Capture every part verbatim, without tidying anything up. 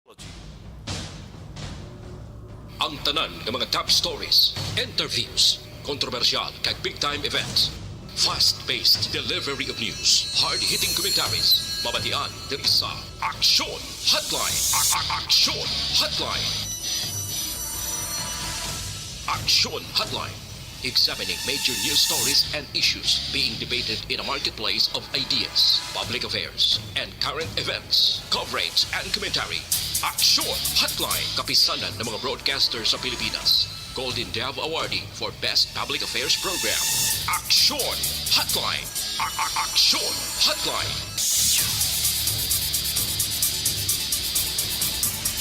Ang tanan nga mga top stories, interviews, kontrobersyal kag big time events. Fast-paced delivery of news, hard-hitting commentaries, mabatian diri sa Aksyon Hotline. A- a- Aksyon Hotline. Aksyon Hotline. Examining major news stories and issues being debated in a marketplace of ideas, public affairs, and current events. Coverage and commentary. Aksyon Hotline. Kapisanan ng mga broadcaster sa Pilipinas. Golden Dove Awardee for Best Public Affairs Program. Aksyon Hotline. A- a- Aksyon Hotline.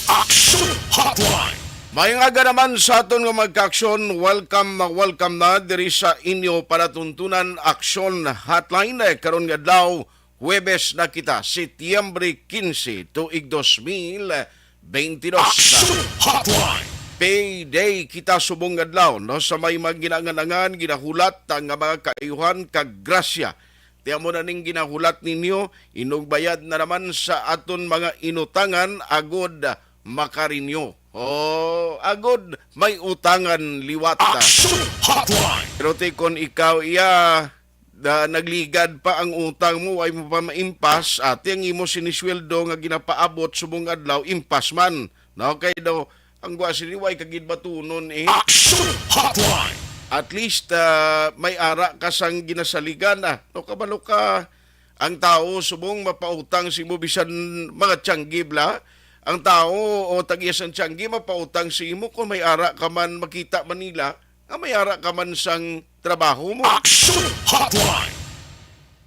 Aksyon Hotline. May nga aga naman sa aton nga magka-aksyon. Welcome, welcome na diri sa inyo palatuntunan, Aksyon Hotline. Eh, karon nga adlaw, Huwebes na kita, Setyembre quince, tuig dos mil veintidós. Aksyon Hotline. Payday kita subong nga adlaw, no? Sa may mga ginaangan-angan, ginahulat nga mga kaayuhan kag grasya. Ti amo na ning ginahulat ninyo, inugbayad na naman sa aton mga inutangan agod makarinyo. Oh, agod may utangan liwat. Action Hotline! Pero ti kon ikaw iya, da, nagligad pa ang utang mo, way mo pa maimpas, ati ang imo sinisweldo nga ginapaabot subong adlaw, impas man. No, kay daw, ang gwa sini, way ka gid batunon eh. Action Hotline! At least, ah, may ara ka sang ginasaligan, ah. No, kabalo ka, ang tawo subong mapautang sa imo bisan mga tiyanggi bala. Ang tawo o tag-iya sang tiyanggi mapautang sa imo kung may ara ka man, makita man nila nga may ara ka man sang trabaho mo. Action Hotline!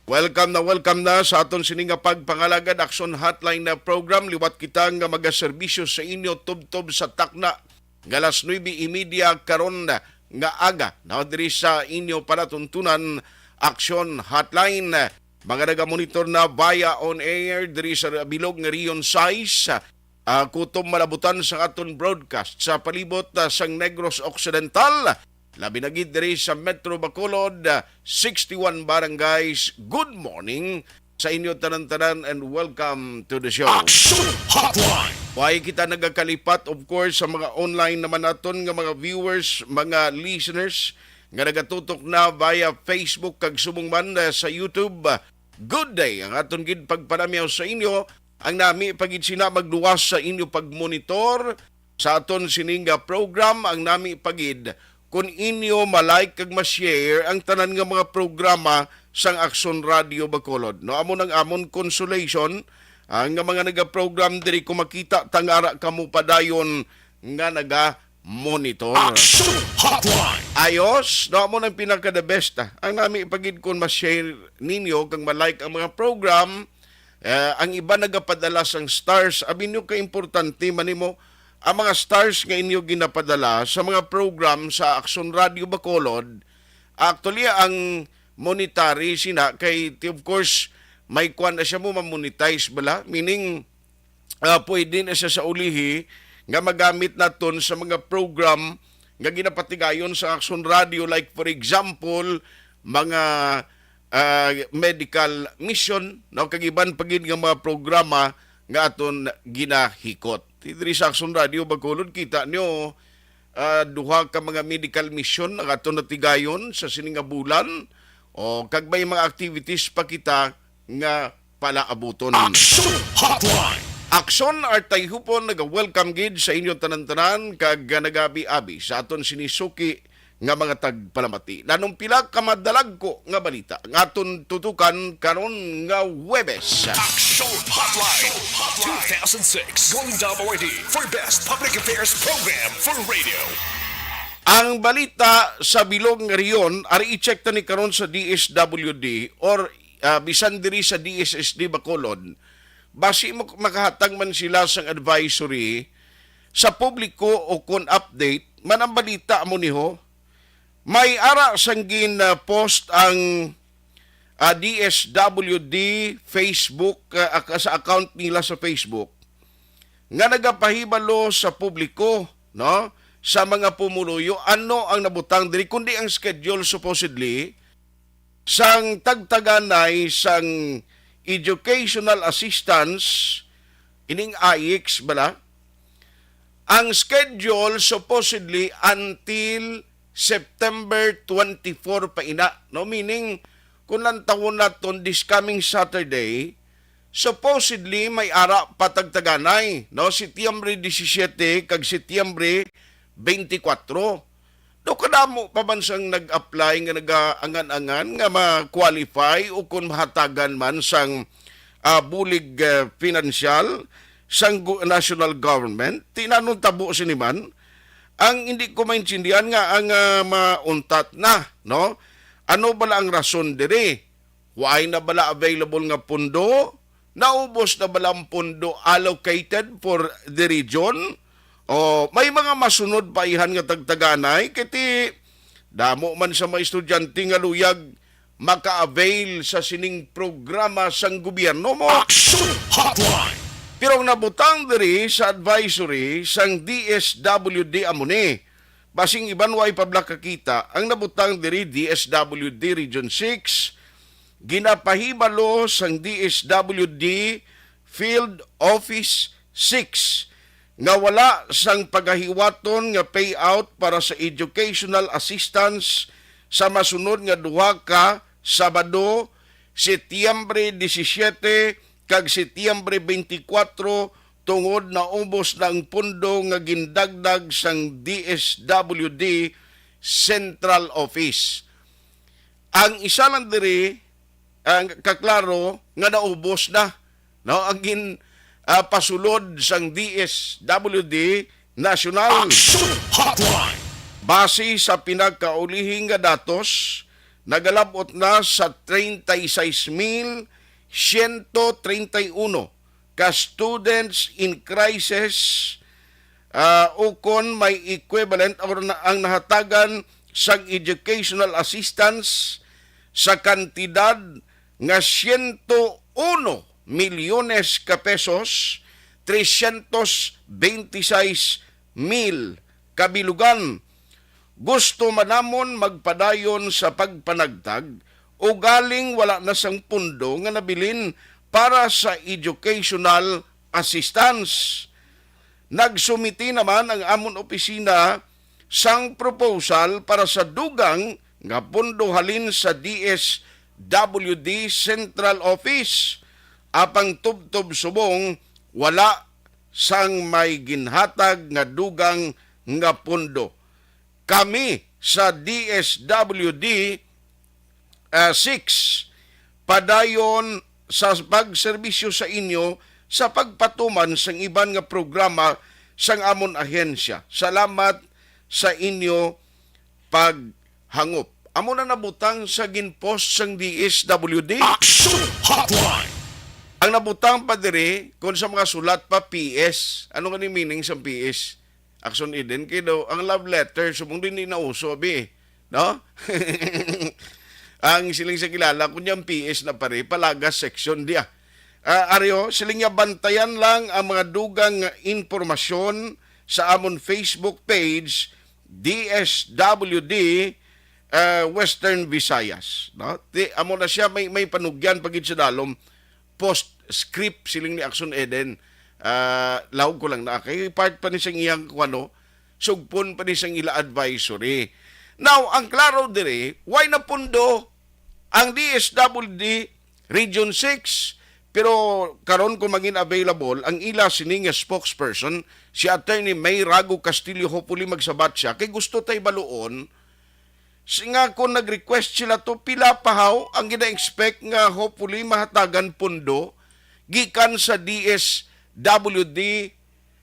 Welcome na welcome na sa aton sini nga pagpangalagad, Action Hotline na program. Liwat kita nga magaserbisyo sa inyo tubtob sa takna nga alas nuebe y media karon nga aga, no, diri sa inyo palatuntunan, Action Hotline. Mga nagamonitor na via on air diri sa bilog nga Region sais, ah, kutob malabutan sa aton broadcast sa palibot, ah, sang Negros Occidental, labi na gid diri sa Metro Bacolod, ah, sixty-one barangays. Good morning sa inyo tanan-tanan and welcome to the show. Action Hotline! Way kita nagakalipat, of course, sa mga online naman naton nga mga viewers, mga listeners nga nagatutok na via Facebook kag subong man, ah, sa YouTube. Good day ang aton gid pagpanamyaw sa inyo. Ang nami pa gid sina magluwas sa inyo pagmonitor sa aton sining nga program. Ang nami pa gid kun inyo ma-like kag ma-share ang tanan nga mga programa sang Aksyon Radio Bacolod. No, amo nang amon consolation, ang nga mga nagaprogram diri, kung makita ta nga ara kamo padayon nga naga-monitor. Action Hotline! Ayos, no, amo nang pinaka the best, ah. Ang nami pa gid kun ma-share ninyo kag ma-like ang mga program. Eh, ang iba nagapadala sang stars. Abi nyo ka importante man nimo ang mga stars nga inyo ginapadala sa mga program sa Aksyon Radio Bacolod. Actually, ang monetary sina kay, of course, may kwan na siya mo, ma-monetize bala. Meaning, ah, pwede na siya sa ulihi nga magamit naton sa mga program nga ginapatigayon sa Aksyon Radio, like, for example, mga, ah, medical mission, no, kag iban pa gid nga mga programa nga aton ginahikot. Diri sa Aksyon Radio Bacolod, kita nyo, ah, duha ka mga medical mission ang aton natigayon sa sini nga bulan. O, kag may mga activities pa kita nga palaabuton. Action Hotline! Aksyon Artay Hupon naga-welcome gid sa inyo tanan-tanan kag nagabi-abi sa aton sinisuki nga mga tagpalamati. Nanong pila ka madalagko nga balita ang aton tutukan karon nga Huwebes. Action Hotline two thousand six Golden Dove Awardee for Best Public Affairs Program for Radio. Ang balita sa bilog nga rehiyon, ari i-check ta ni karon sa D S W D or, ah, bisan diri sa D S S D Bacolod, basi mak-, makahatag man sila sang advisory sa publiko o kon update man ang balita amo niho. May ara sang gin, ah, post ang, ah, D S W D Facebook, ah, ak-, sa account nila sa Facebook nga nagapahibalo sa publiko, no, sa mga pumuluyo ano ang nabutang diri, kundi ang schedule supposedly sang tagtaganay sang educational assistance, ining I X bala, Ang schedule supposedly until September twenty-four pa ina, no? Meaning, kung lantawon naton this coming Saturday, supposedly may ara pa tagtaganay, no? Setyembre disisiete kag Setyembre twenty-four. Do kadamo pa man sang nag-apply nga nagaangan-angan nga ma-qualify o kon mahatagan man sang, ah, bulig, ah, pinansyal sang gu-, national government? Ti nanon tabo sini man? Ang hindi ko maintindihan nga ang, ah, mauntat na, no? Ano bala ang rason diri? Waay na bala available nga pundo? Naubos na bala ang pundo allocated for the region? O may mga masunod pa ihan nga tagtaganay? Kay ti damo man sa mga estudyante nga luyag maka-avail sa sining programa sang gobyerno mo. Action Hotline! Pero ang nabutang diri sa advisory sang D S W D amo ni, basing iban way pa bala kakita, ang nabutang diri D S W D Region six, ginapahibalo sang D S W D Field Office six nga wala sang pagahiwaton nga payout para sa educational assistance sa masunod nga duha ka Sabado, Setyembre disisiete kag Setyembre twenty-four, tungod naubos na ang pundo nga gindagdag sang D S W D Central Office. Ang isa lang diri, ang kaklaro nga naubos na, no, ang gin, ah, pasulod sang D S W D National Action Hotline. Base sa pinagkaulihing nga datos, nagalabot na sa treinta y seis mil ciento treinta y uno ka students in crisis, ah, ukon may equivalent or na, ang nahatagan sang educational assistance sa kantidad nga siyento uno milyones ka pesos, trescientos veintiséis mil kabilugan. Gusto man namon magpadayon sa pagpanagtag, ugaling wala na sang pundo nga nabilin para sa educational assistance. Nagsumiti naman ang amon opisina sang proposal para sa dugang nga pundo halin sa D S W D Central Office. Apang tubtob subong, wala sang may ginhatag nga dugang nga pundo. Kami sa D S W D, ah, six, padayon sa pagserbisyo sa inyo sa pagpatuman sang iban nga programa sang amon ahensya. Salamat sa inyo paghangop. Amo na nabutang sa ginpost sang D S W D. Action Hotline. Ang nabutang pa diri, kung sa mga sulat pa, P S. Ano nga ni meaning sa P S? Action Eden, kay daw, ang love letter, subong din di nauso, abi, eh. No? Ang siling sa kilala, kung niyang P S na pare, palagas section diya. Ah, Aryo, siling niya, bantayan lang ang mga dugang nga impormasyon sa amon Facebook page, D S W D, ah, Western Visayas. No? Ti, amo na siya, may, may panugyan pa gid sa dalom. Postscript, siling ni Action Eden. Ah, lawag ko lang na kay part pa ni sang iyang kuwano, sugpon pa ni sang ila advisory. Now, ang klaro diri, why na pundo ang D S W D Region six, pero karon kung mangin available ang ila sini nga spokesperson, si Attorney May Rago Castillo, hopefully magsabat siya kay gusto tay baluon. Si nga kung nag-request sila to, pila pa haw ang gina-expect nga hopefully mahatagan pundo gikan sa D S W D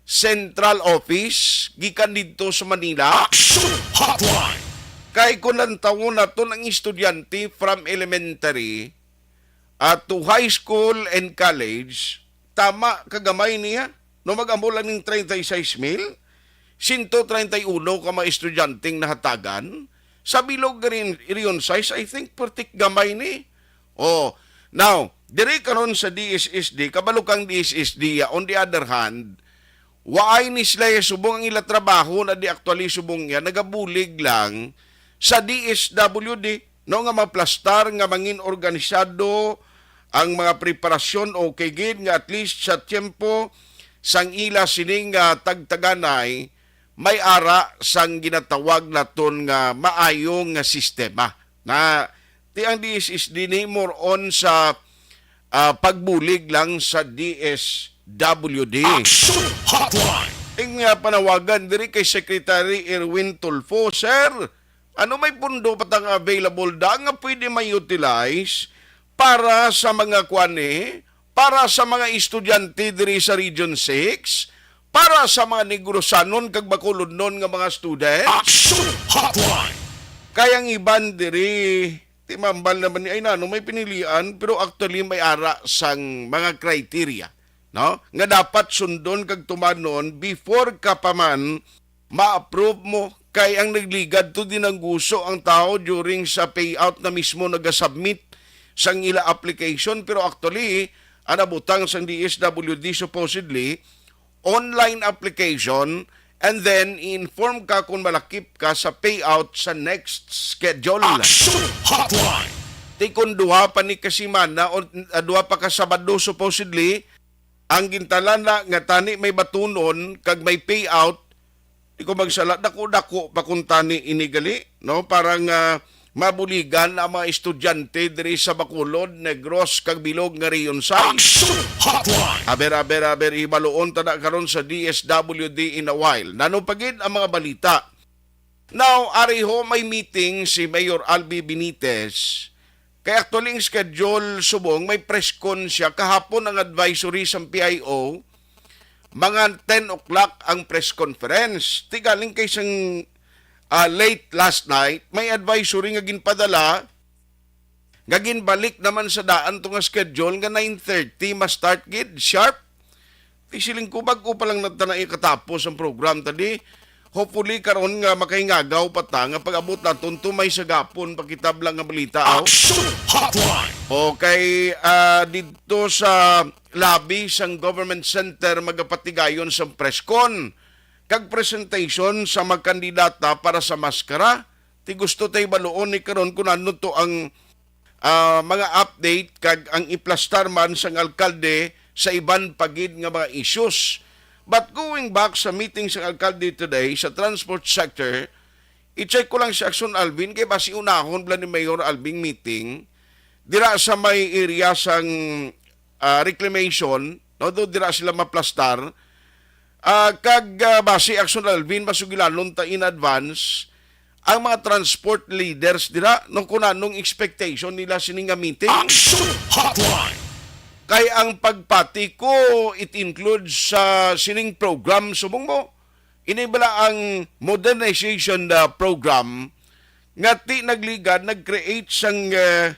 Central Office, gikan didto sa Manila? Action Hotline! Kay kung lantawon naton ang estudyante from elementary, ah, to high school and college, tama kagamay niya. No, mag-amo lang ning treinta y seis mil, siyento treinta y uno ka mga estudyanteng nahatagan. Sa bilog rin, Region sais, I think, pertik gamay ni. Oh, now, diri karon sa D S S D, kabalo kang D S S D, ah, on the other hand, waay ni sila, eh, subong ang ila trabaho na di actually subong niya, nagabulig lang sa D S W D, no, nga maplastar nga mangin organisado ang mga preparasyon, okay gid nga at least sa tiyempo sang ila sining, ah, tagtaganay may ara sang ginatawag naton nga maayo nga sistema. Na ti ang D S S D ni more on sa, ah, pagbulig lang sa D S W D. Action Hotline. Ing, ah, panawagan diri kay Secretary Erwin Tulfo, "Sir, ano may pundo pa ta nga available da nga pwede ma-utilize para sa mga kuan ni, para sa mga estudyante diri sa Region six, para sa mga Negrosanon kag Bacolodnon nga mga students?" Action Hotline. Kay ang iban diri, timambal naman ni, "Ay, nano may pinilian?" Pero actually, may ara sang mga criteria, no, nga dapat sundon kag tumanon before ka pa man ma-approve mo, kay ang nagligad to, dinangguso ang tawo during sa payout na mismo nagasubmit sang ila application. Pero actually, ang nabutang sang D S W D supposedly, online application, and then i-inform ka kung malakip ka sa payout sa next schedule. Action Hotline. Ti kon duha pa ni ka semana o, ah, duha pa ka Sabado supposedly, ang gintalana nga tani may batunon kag may payout, di ko magsala, dako-dako pa kung tani ini gali, no? Para nga mabuligan ang mga estudyante diri sa Bacolod, Negros, kag bilog nga Region six. Action Hotline. Aber, aber, aber, hibaluon ta na karon sa D S W D in a while. Nano pa gid ang mga balita? Now, ari ho may meeting si Mayor Albi Benitez. Kay actually, ang schedule subong, may press con siya. Kahapon ang advisory sa P I O, mga ten o'clock ang press conference. Ti galing kay sang, ah, late last night, may advisory nga ginpadala, nga ginbalik naman sa daan to nga schedule nga nine thirty ma-start gid sharp. Ti siling ko, bag-o pa lang na ta na ikatapos ang program tadi. Hopefully, karon nga makahingagaw pa ta nga pag-abot naton to, may sagapon pa kita bala nga balita, aw. Action Hotline. Okay, ah, didto sa lobby sang Government Center magapatigayon sang press con kag presentation sa mga kandidata para sa maskara. Ti gusto tay baluon ni karon kung ano to ang, ah, mga update kag ang iplastar man sang alkalde sa iban pa gid nga mga issues. But going back sa meeting sang alkalde today sa transport sector, i-check ko lang si Action Alvin kay basi unahon bala ni Mayor Alvin meeting dira sa may area sang, ah, reclamation, no, do dira sila maplastar. Ah, kag, ah, basi Action Alvin, masugilanon ta in advance ang mga transport leaders dira, no, kung anong expectation nila sini nga meeting. Action Hotline. Kay ang pagpati ko, it includes sa sining program, subong mo, ini bala ang modernization, ah, program nga ti nagligad, nag-create sang, ah,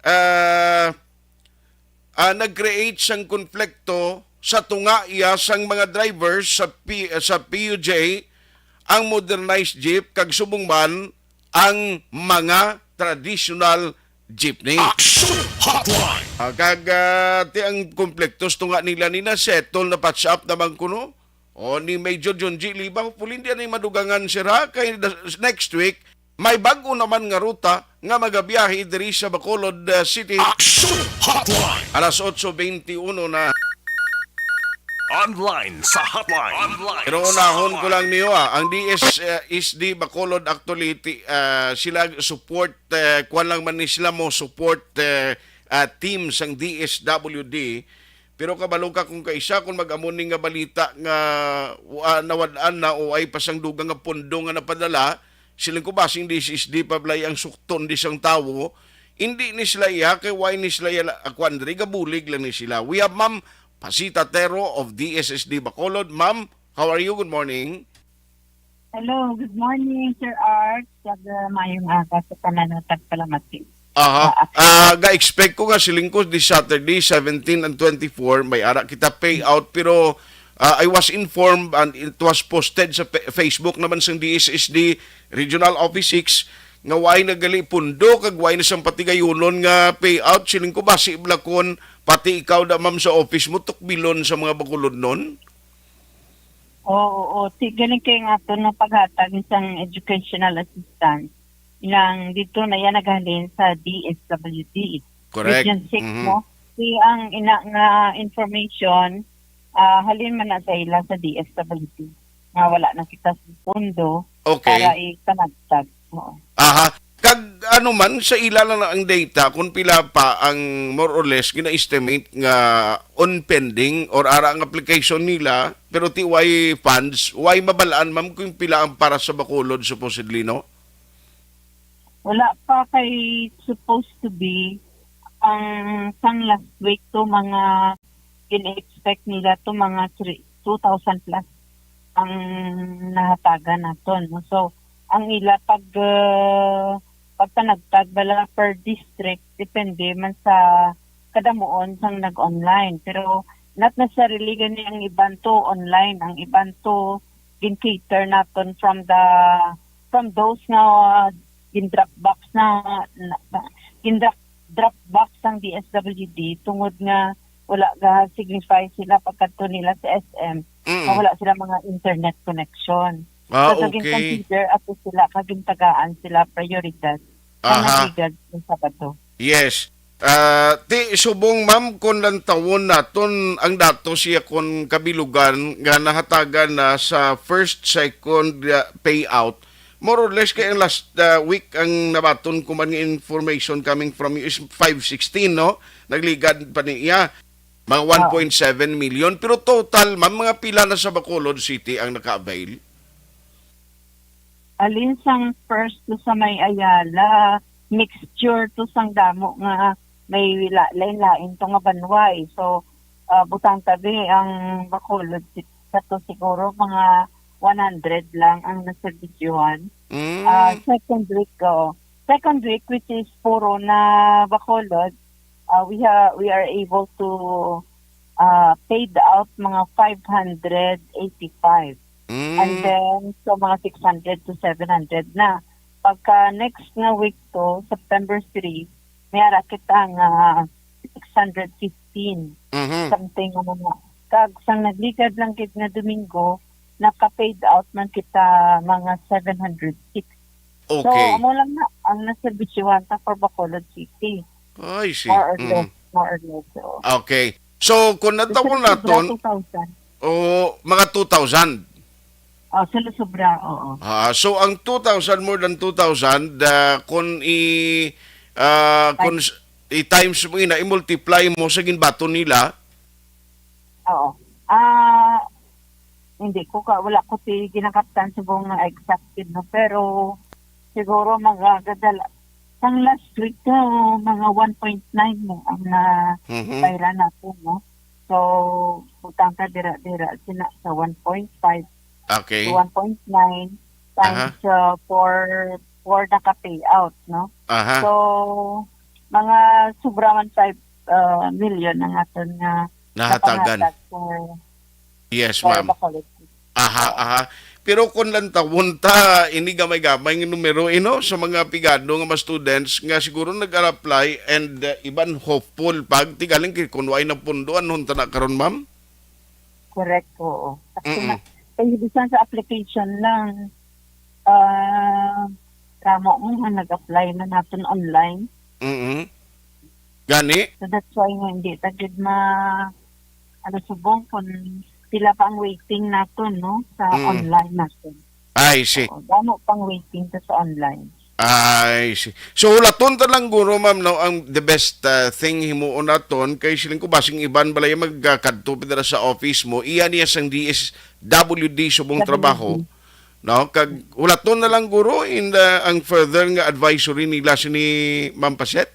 ah, ah, nag-create sang konflikto sa tunga iya sang mga drivers sa P-, sa P U J ang modernized jeep kag subong man ang mga traditional jeepney. Action Hotline. Ah, kag, ah, ti ang konflikto sa tunga nila ni na-settle, na-patch up naman kuno. O ni Major Junji Liba, hopefully hindi na madugangan sira kay the, next week may bag-o naman nga ruta nga magabiyahe diri sa Bacolod, uh, City. Action Hotline. Alas otso beintiuno na. Online sa hotline. Online Pero sa unahon ko hotline. lang niyo, ah, ang D S, uh, S D Bacolod actually, ti-, uh, sila support, uh, kuwan lang man ni sila mo support, uh, uh, team sang D S W D. Pero kabalo ka kung kaisa, kung mag-amo ni nga balita nga, ah, nawad-an na o ay pa sang dugang nga pondo nga napadala, siling ko basing D S S D pa balay ang sukton di sang tawo, hindi ni sila iya, kay why ni sila iya la-, akuan diri, gabulig lang ni sila. We have Ma'am Pasita Tero of D S S D Bacolod. Ma'am, how are you? Good morning. Hello, good morning, Sir Art. Kag, uh, mayong aga sa tanan nga tagpalamati. Aha. Ah, ah. Ah, ga-expect ko nga siling ko this Saturday, seventeen and twenty-four, may ara kita payout, pero, ah, I was informed and it was posted sa pe-, Facebook naman sang D S S D Regional Office six nga way na gali pundo kag way na sang patigayunon nga payout. Siling ko basi blakon, pati ikaw da, ma'am, sa office mo tukbilon sa mga Bacolodnon. Oo, oo. Ti galing kay nga ato no paghatag sang educational assistance. Ilang dito na yan naghalin sa D S W D. Correct. Region six, mhm, no? Ti ang ina nga information, ah, halin man na sa ila sa D S W D nga wala na kita sa pondo Okay. para ipanagtag. Oo. Aha. Kag ano man, sa ila lang na ang data kung pila pa ang more or less gina-estimate nga on pending or ara ang application nila, pero ti way funds, way mabalaan, ma'am, kung pila ang para sa Bacolod, supposedly, no? Wala pa kay supposed to be ang sang last week to mga gin-expect nila to mga three, two thousand plus ang nahatagan naton, no? So, ang ila pag, ah, pagpanagtag bala per district, depende man sa kadamuon sang nag-online. Pero not necessarily gani ang iban to online, ang iban to gin-cater naton from the, from those nga gin-drop box na, na, na gin-drop, drop box sang D S W D tungod nga wala ga signify sila pagkadto nila sa S M nga Mm. wala sila mga internet connection. Ah, So, okay. gin-consider ato sila kag gintagaan sila prioridad nga Aha. nagligad sa Sabado. Yes. Ah, ti subong, ma'am, kon lantawon naton ang datos iya kon kabilugan nga nahatagan na sa first, second, ah, payout, more or less kay ang last, ah, week ang nabaton ko man nga information coming from you is five sixteen, no? Nagligad pa niya mga Oo. one point seven million. Pero total, ma'am, mga pila na sa Bacolod City ang naka-avail? Alin sang first to sa may Ayala, mixture to sang damo nga may la-, lain-lain to nga banwa, eh. So, ah, butang tabi ang Bacolod si-, sa to siguro mga one hundred lang ang naserbisyuhan. Mm. Ah, second week, oo. Second week, which is puro na Bacolod, ah, we ha-, we are able to, ah, paid out mga five hundred eighty-five. Mm. And then, so mga six hundred to seven hundred na. Pagka next nga week to, September three, may ara kita nga six hundred fifteen, Mhm. something ano na. Kag sang nagligad lang gid nga Domingo, naka-paid out man kita mga seven hundred six. So, Okay. amo lang na ang naserbisyuhan ta for Bacolod City. I see. More or Mm. less, more or less, oo. Okay. So, kung So, natawon sobra naton, two thousand. O, mga two thousand. Oh, sobra-sobra, oo. Ah, so, ang two thousand, more than two thousand, ah, kung i-, ah, Five. kung s-, i-times mo ina, i-multiply mo sa ginbaton nila, Oo. Ah, hindi ko ka, wala ko ti ginakaptan subong nga exact gid, no? Pero siguro magagadala. Sang last week to, mga one point nine mo ang na Mhm. bayran nato, no? So, butang ka dira-dira sina sa one point five Okay. to one point nine Aha. times, uh, four, four naka-payout, no? Aha. So, mga sobra man five, uh, million ang aton nga Nahatagan. napangatag for, Yes, for ma'am. Bacolod City. Aha, Oo. aha. Pero kung lantawon ta, ini gamay-gamay nga numero, ino, sa mga pigado nga mga students nga siguro nag-apply and, uh, iban hopeful pag tigaling kay kung way na pundo, anhon ta na karon, ma'am? Correct, oo. Kasi Mm-mm. na, kay bisan sa application lang, ah, kamo mo nga nag-apply na naton online. Mm-mm. Gani? So that's why nga hindi ta gid ma-, ano, subong kung pila pa ang waiting naton, no, sa Mm. online naton. I see. Oo, damo pang waiting ta sa online. I see. So, hulaton ta lang, guro, ma'am, no, ang the best, uh, thing himuon naton kay siling ko, basing iban balay magkadto pa dira sa office mo, iya niya sang D S W D subong W D. trabaho, no? Kag hulaton na lang, guro, in the, ang further nga advisory nila sini Ma'am Paset?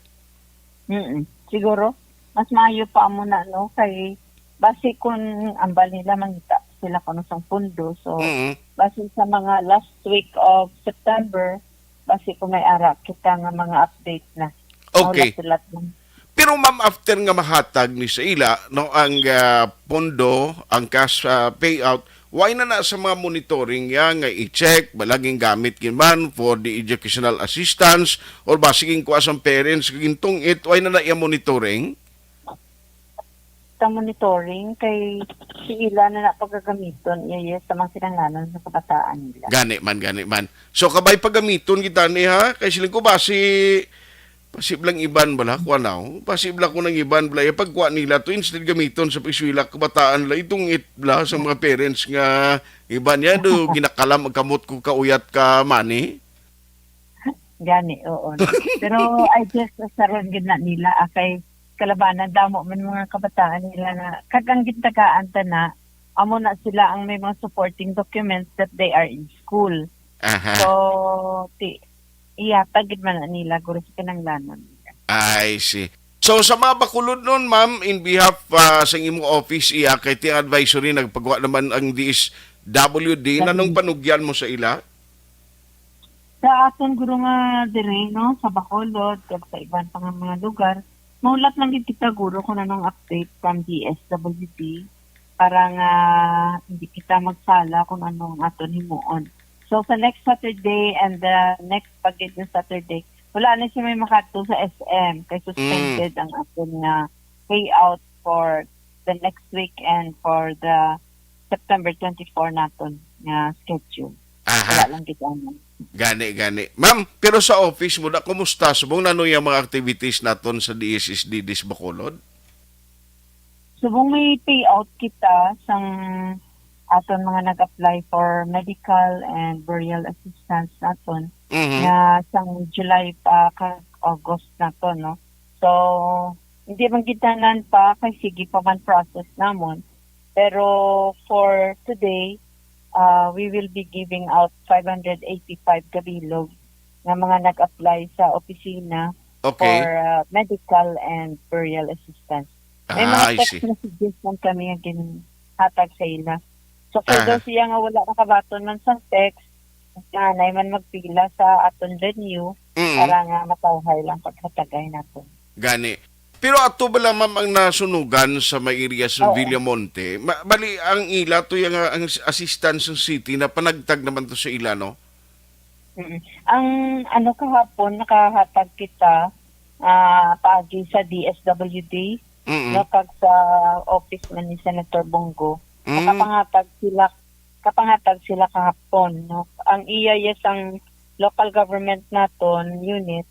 Mm, siguro, mas maayo pa amo na, no? Kay, basi kun ambal nila mangita sila kuno sang pundo. So, Mm. basi sa mga last week of September, basi kung may ara kita nga mga update na. Okay. Mahulat-hulat lang. Pero, ma'am, after nga mahatag ni sa ila, no, ang, ah, pondo, ang cash, ah, payout, why na na sa mga monitoring ya nga i-check, balaging gamit gid man for the educational assistance, or basig ginkuha sang parents, gintong-it, why na na iya monitoring? Sa monitoring, kay si ila na na pagagamiton, iya, iya, sa mga kinahanglanon sa kabataan nila. Gani man, gani man. So, kabay pagamiton kita ni, ha? Kay siling ko ba, si Pasiblang iban bala, kuan na, oh. Pasibla ko nang iban bala, ipagkuha nila to, instead gamiton sa pag-eskwela, kabataan la, itong it bala sa mga parents nga iban niya, do, ginakalam ang kamot ko kauyat ka money. Gani, oo. Pero I guess, saron gid na nila, ah, kay kalabanan, damo man mga kabataan nila na, kag ang gintagaan ta na, amo na sila ang may mga supporting documents that they are in school. Aha. So, ti, ihatag gid man na nila, guro, sa kinahanglanon. I see. So, sa mga Bacolod nun, ma'am, in behalf, ah, sa imong office, iya, kay ti advisory, nagpagawa naman ang D S W D, Dali. Nanong panugyan mo sa ila? Sa aton, guro, nga dire, no, sa Bacolod, kag sa iban pa nga mga lugar, mahulat lang gid kita, guro, kung anong update from D S W D para nga hindi kita magsala kung anong aton himuon. So, sa next Saturday and the next pa gid nga Saturday, wala na siya may makadto sa S M kay suspended Mm. ang aton nga payout for the next week and for the September twenty-four naton nga schedule. Aha. Wala lang gid, ano. Gani, gani. Ma'am, pero sa office mo na, kumusta? Subong na, ano, yung mga activities naton sa D S S D dis Bacolod? Subong may payout kita sang aton mga nag-apply for medical and burial assistance naton Mhm. nga sang July pa kag August naton, no? So, hindi man gid tanan pa kay sige pa man process namon. Pero for today, uh, we will be giving out five hundred eighty-five ka bilog nga mga nag-apply sa opisina Okay. for, uh, medical and burial assistance. May mga Ah, I text see. messages man kami nga ginhatag sa ila. So, for Aha. those iya nga wala nakabaton man sa text, nga anay man magpila sa aton venue Mm. para nga matawhay lang paghatagay naton. Gani. Pero ato bala, ma'am, ang nasunugan sa may area sa Oo. Villamonte? Ma-, bali, ang ila to yung, ah, ang s-, assistance ng city na panagtag naman to sa ila, no? Mm. Ang, ano, kahapon, nakahatag kita, ah, paagi sa D S W D, Mm. no, kag sa office man ni Senator Bong Go. Mm. Nakapangatag sila, kapangatag sila kahapon, no? Ang iya, yes, ang local government naton unit,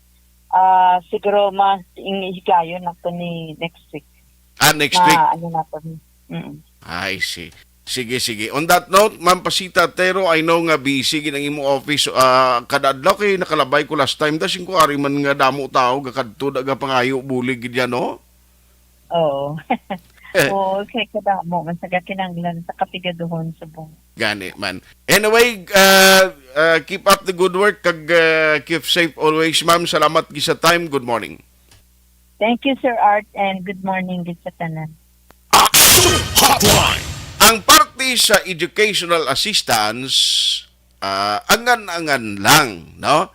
ah, siguro mas ing-, higayon na to ni next week. Ah, next Ma-, week? ano na to ni, mm. I see. Sige, sige. On that note, Ma'am Pasita Tero, I know nga busy gid ang imo office, ah, kada adlaw kay nakalabay ko last time, da singko ari man nga damo tao gakadto, da gapangayo bulig gid yan, no? Oo. Eh. Oo, kay kadamo man sa gakinanglan sa kapigaduhon subong. Gani man. Anyway, uh, uh, keep up the good work kag, uh, keep safe always, ma'am. Salamat gid sa time. Good morning. Thank you, Sir Art, and good morning gid sa tanan. Action Hotline. Ang parte sa educational assistance, ah, angan-angan lang, no?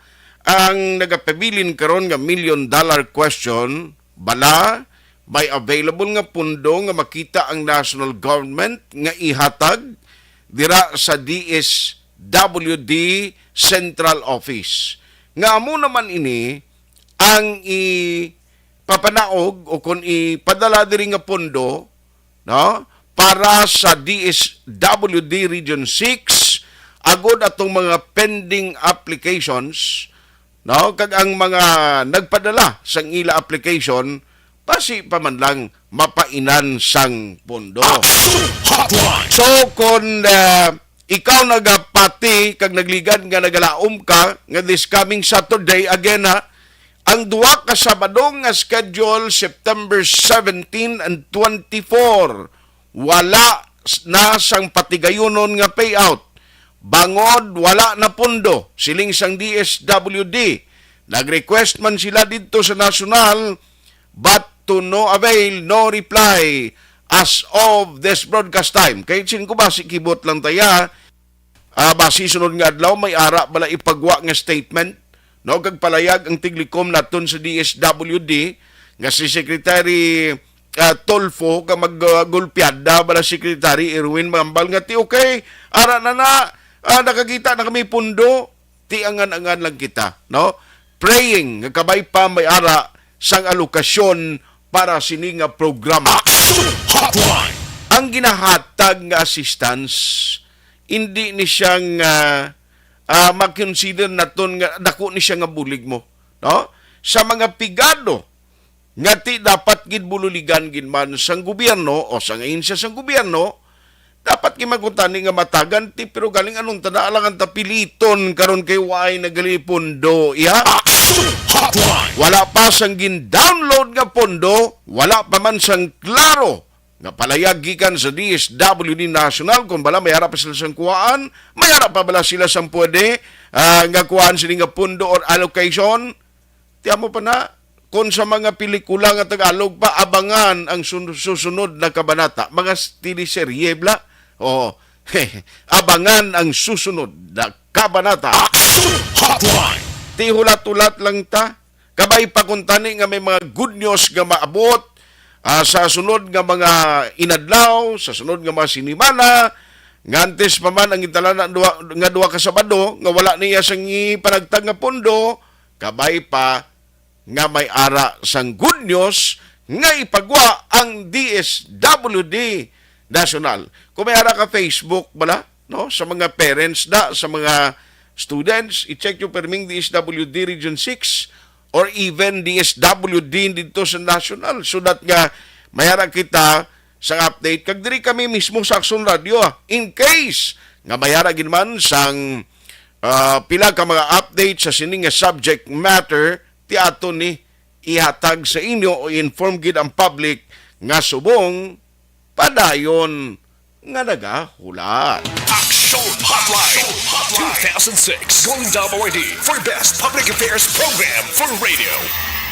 Ang nagapabilin karon nga million dollar question, bala, may available nga pundo nga makita ang national government nga ihatag dira sa D S W D Central Office. Nga amo naman ini ang ipapanaog o kung ipadala diri nga pundo, no, para sa D S W D Region six, agod atong mga pending applications, no, kag ang mga nagpadala sang ila application, basi pa man lang mapainan sang pondo. Action Hotline. So, kung, ah, ikaw nagapati kag nagligad nga nagalaom ka nga this coming Saturday, again ha, ang duha ka Sabado nga schedule, September seventeen and twenty-four, wala s-, na sang patigayunon nga payout. Bangod wala na pondo, siling sang D S W D. Nag-request man sila didto sa nasyonal, but to no avail, no reply as of this broadcast time. Kay sin ko ba, si kibot lang taya, ah, basi sunod nga adlaw, may ara bala ipagwa nga statement, no? Kag palayag ang tiglikom naton sa D S W D nga si Secretary, ah, Tulfo, ka mag, ah, gulpiada bala Secretary Erwin Mambal nga ti, "Okay, ara na na, ah, nakakita na kami pundo." Ti angan-angan lang kita, no? Praying nga kabay pa may ara sang alokasyon para sini nga programa. Action Hotline. Ang ginahatag nga assistance, hindi ni siya nga, ah, ma-consider naton nga dako ni siya nga bulig mo, no? sa mga pigado nga ti dapat gid bululigan gid man sang gobyerno o sang ahensya sang gobyerno, dapat gid man kuntani nga matagan ti, pero galing anong tana alangan ta piliton karon kay waay na gali pondo, iya? Action Hotline! Wala pa sang gin-download nga pondo, wala pa man sang klaro nga palayag gikan sa D S W D National kung bala may ara pa sila sang kuhaan, may ara pa bala sila sang pwede, ah, nga kuhaan sini nga pondo or allocation. Tiyan mo pa na, kung sa mga pelikula nga Tagalog pa, abangan ang sun-, susunod na kabanata. Mga s-, teleserye, bla? Oo. Abangan ang susunod na kabanata. Action Hotline! Ti hulat-hulat lang ta. Kabay pa kung tani nga may mga good news nga maabot, ah, sa sunod nga mga inadlaw, sa sunod nga mga sinimana, nga antes pa man ang gintalana duha, nga duha ka Sabado, nga wala niya sang ipanagtag nga pondo, kabay pa nga may ara sang good news nga ipagwa ang D S W D National. Kung may ara ka Facebook bala, no, sa mga parents da, sa mga students, i-check yung perming D S W D Region six or even D S W D dito sa National, so that nga may ara kita sa update. Kag diri kami mismo sa Action Radio, ah, in case nga may ara gid man sang, ah, pila ka mga update sa sini nga subject matter, ti aton ni ihatag sa inyo o inform gid ang public nga subong padayon nga nagahulat. Action Hotline two thousand six, Golden Dome Awardee for Best Public Affairs Program for Radio.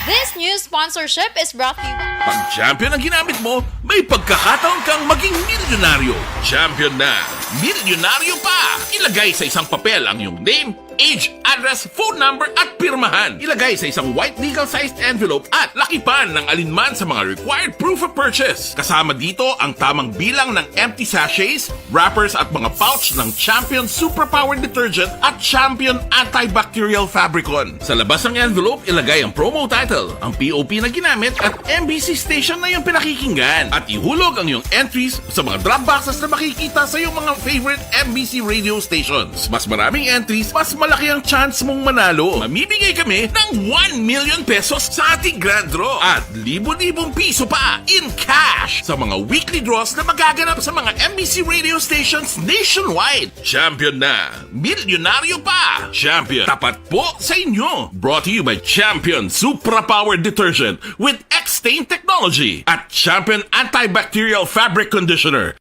This news sponsorship is brought to you by Pag champion ang ginamit mo, may pagkakataon kang maging milyonaryo. Champion na, milyonaryo pa! Ilagay sa isang papel ang iyong name, age, address, phone number, at pirmahan. Ilagay sa isang white legal-sized envelope at lakipan ng alinman sa mga required proof of purchase. Kasama dito ang tamang bilang ng empty sachets, wrappers, at mga pouch ng Champion Superpower Detergent at Champion Antibacterial Fabricon. Sa labas ng envelope, ilagay ang promo title, ang P O P na ginamit, at M B C station na iyong pinakikinggan. At ihulog ang iyong entries sa mga drop boxes na makikita sa iyong mga favorite M B C radio stations. Mas maraming entries, mas malaki ang chance mong manalo. Mamimigay kami ng one million pesos sa ating grand draw at libo-libong piso pa in cash sa mga weekly draws na magaganap sa mga M B C radio stations nationwide. Champion na! Milyonaryo pa! Champion, tapat po sa inyo! Brought to you by Champion Supra Power Detergent with X-Stain Technology at Champion Antibacterial Fabric Conditioner.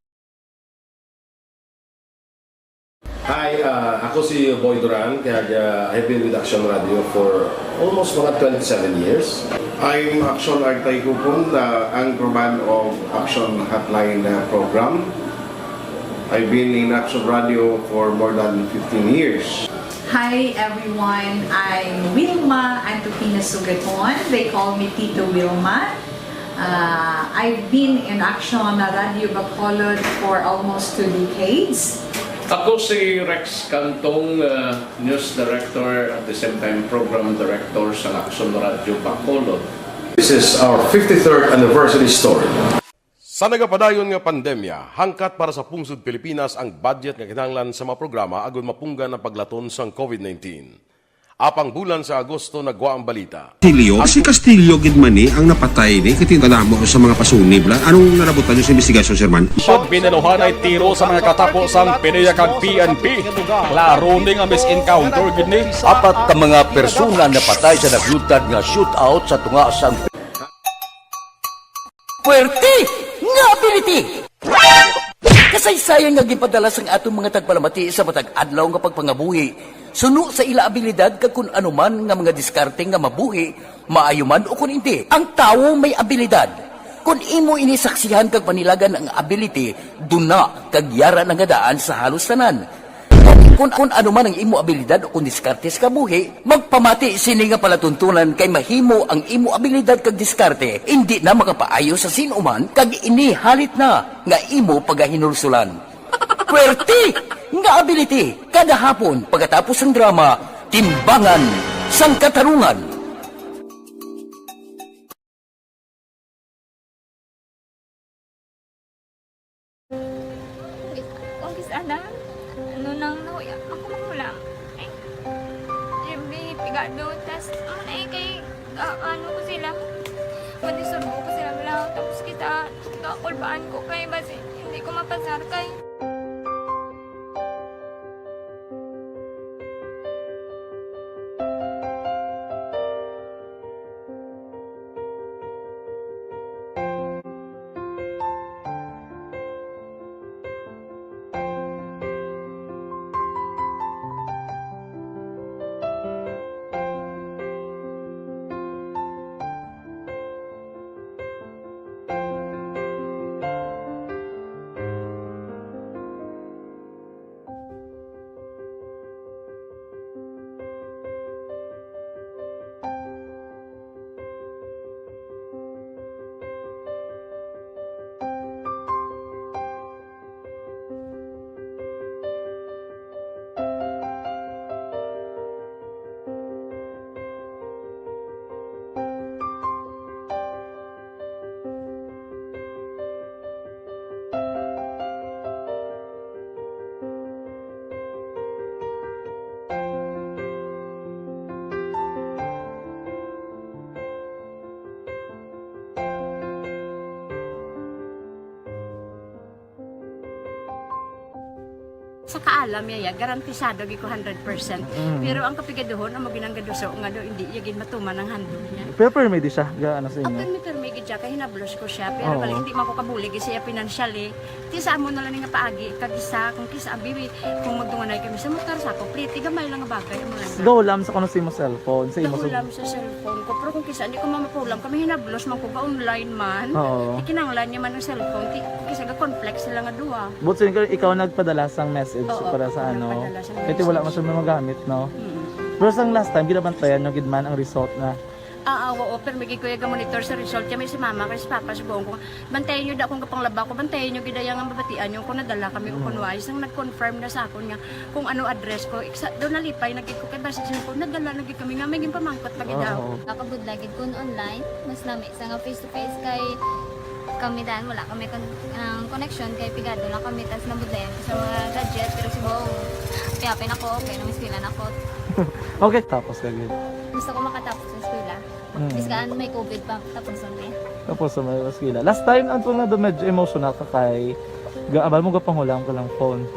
Hi, ah, ako si Boy Duran, kag, ah, I've been with Action Radio for almost mga twenty-seven years. I'm Action Artay Kupon, ah, anchorman of Action Hotline, ah, program. I've been in Action Radio for more than fifteen years. Hi everyone, I'm Wilma Antokina Sugaton. They call me Tito Wilma. Uh, I've been in Action Radio Bacolod for almost two decades. Ako si Rex Cantong, uh, news director, at the same time program director sa Action Radio Bacolod. This is our fifty-third anniversary story. Sa nagapadayon nga pandemya, hangkat para sa pungsod Pilipinas ang budget nga kinahanglan sa mga programa agud mapunggan ang paglaton sang COVID nineteen. Apang bulan sa Agosto nagwa ang balita. Castillo? Si Castillo gid man ni ang napatay ni, kay tinda namo sa mga pasunib la. Anong nalabutan niyo sa investigasyon, Sir Man? Pag binaluhanay tiro sa mga katapo sang PDEA kag P N P. Klaro ni nga mis-encounter gid ni. Apat ka mga persona napatay sa naglutad nga shootout sa tunga sang Puwerte nga ability! Kasaysayan nga ginpadala sang aton mga tagpalamati sa matag adlaw nga pagpangabuhi, suno sa ila abilidad kag kun ano man nga mga diskarte nga mabuhi, maayo man o kun indi. Ang tawo may abilidad. Kun imo ini saksihan kag panilagan ang ability, duna kag yara na nga daan sa halos tanan. Kung, kung ano man ang imo abilidad o kung diskarte sa kabuhi, magpamati sini nga palatuntunan kay mahimo ang imo abilidad kag diskarte indi na makapaayo sa sin-o man kag ini halit na nga imo pagahinulsulan. Puwerte nga ability kada hapon pagkatapos sang drama, Timbangan sang Katarungan. Kung kis-, ana, ano nang nahuya, ako makulang. Ay, Jimmy, pigado, tas, ano na eh, kay, Ah, ano ko sila, madisturbo ko sila lang. Tapos kita, kakulbaan ko kay basi hindi ko mapasar kay Sa kaalam niya, ya, garantisado gid ko hundred percent. Mm. Pero ang kapigaduhon, amo ginang gaduso nga daw hindi iya gid matuman ang handog niya. Pero permi di siya, ga-, ano sa inyo? Permi, permi gid siya, kay hinablos ko siya. Pero Oo. bali, hindi man ko kabulig siya financially. Ti sa amo na lang nga paagi, kag isa, kung kisa, abi, kung magdunganay kami sa motor, sa ako, pliti, gamay lang nga bagay, amo lang. Gahulam sa kuno sa imo cellphone, sa imo Gahulam sa cellphone ko, pero kung kisa, hindi ko mamapulam, kami hinablos man ko, ga-online man. Oo. Ti kinahanglan niya man ang cellphone, ti, kisa ga-conflict sila nga duha. But so, ikaw, ikaw nagpadala sang message Oo, para sa ako ano? nagpadala sang Kasi wala message. man siya magamit, no? Mm. Pero sang last time, ginabantayan nyo gid man ang result na Ah, ah, oo, pero may gid ko iya ga-monitor sa result. Kaya may si mama, kay si papa, si buong ko. Bantayan nyo da kung kapanglaba ko, bantayan nyo gid iya nga mabatian nyo kung nadala kami o Mm. kung wala. Isang nag-confirm na sa akon nga kung ano address ko. Iksa, daw nalipay na gid ko kay basi siya ko, nadala na gid kami nga may ginpamangkot pa gid Oo, daw. oo. Nakabudlay gid kun online, mas lami sa nga face to face kay kami dan, wala kami kon-, ang connection kay pigado lang kami, tas nabudlayan ko sa mga gadget, pero si Bong, kaya pa na ko, okay, nang eskwela na ko. Okay, tapos ka gid. Gusto ko makatapos sa eskwela. Mm. Biskan may covid pa, tapos ang eh. Tapos sa may eskwela. Last time, ang tunga doon, medyo emotional ka kay ga-, abal mo gapanghulam ka lang phone.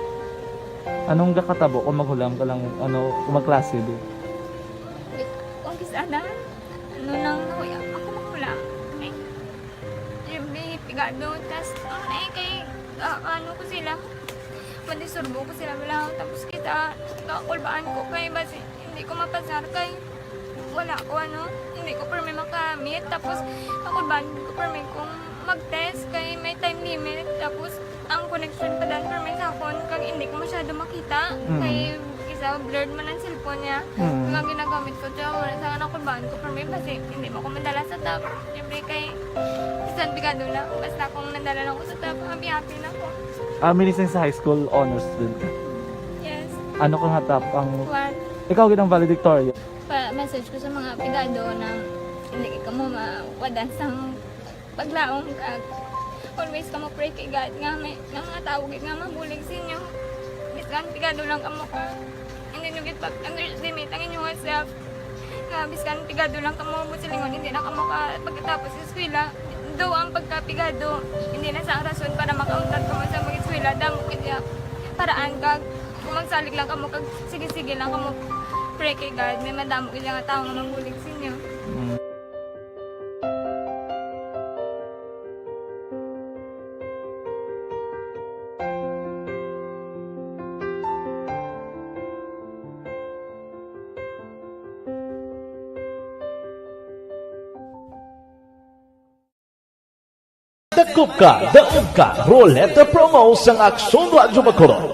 Anong gakatabo kung maghulam ka lang, ano, kung magklase, di? Wait, kung kis-, ana? Ano lang, nakuya, ako maghulam. Ay, siyempre, pigado, tas, ang, eh, kay, ah, ano ko sila, madisturbo ko sila, wala, tapos kita, kakulbaan ko kay, basi, hindi ko mapasar kay, wala ko, ano, hindi ko permi makamit, tapos, kakulbaan ko permi kung mag-test kay may time limit, tapos, ang connection pa dan permi sa akon, kag hindi ko masyado makita, Mm. kay, isa, blurred man ang cellphone niya, Mm. kag ang ginagamit ko, tiyo, wala sa akin, kakulbaan ko permi, basi, hindi mo ko madala sa top, siyempre, kay, bisan pigado lang, basta kung nadala lang ko sa top, happy-happy na ko. Ah, minising sa high school, honor student ka? Yes. Ano ka nga top ang One. Ikaw gid ang valedictorian? Pa-message ko sa mga pigado na hindi kamo mawadan sang paglaom kag always kamo pray kay God nga may, nga mga tawo gid nga mabulig sa inyo. Biskan pigado lang kamo ka, hindi nyo gid pag-underestimate ang inyong self. Nga biskan pigado lang kamo, buot silingon, hindi na kamo ka pagkatapos sa eskwela. Though ang pagkapigado, hindi na sa ang rason para makauntat kamo sa mag-eskwela, damo gid iya paraan kag kung magsalig lang kamo kag sige-sige lang kamo pray kay God, may madamo gid nga tawo nga mabulig sa inyo. Mm. Dakop ka, daog ka, Roleta Promo sang Aksyon Radyo Bacolod.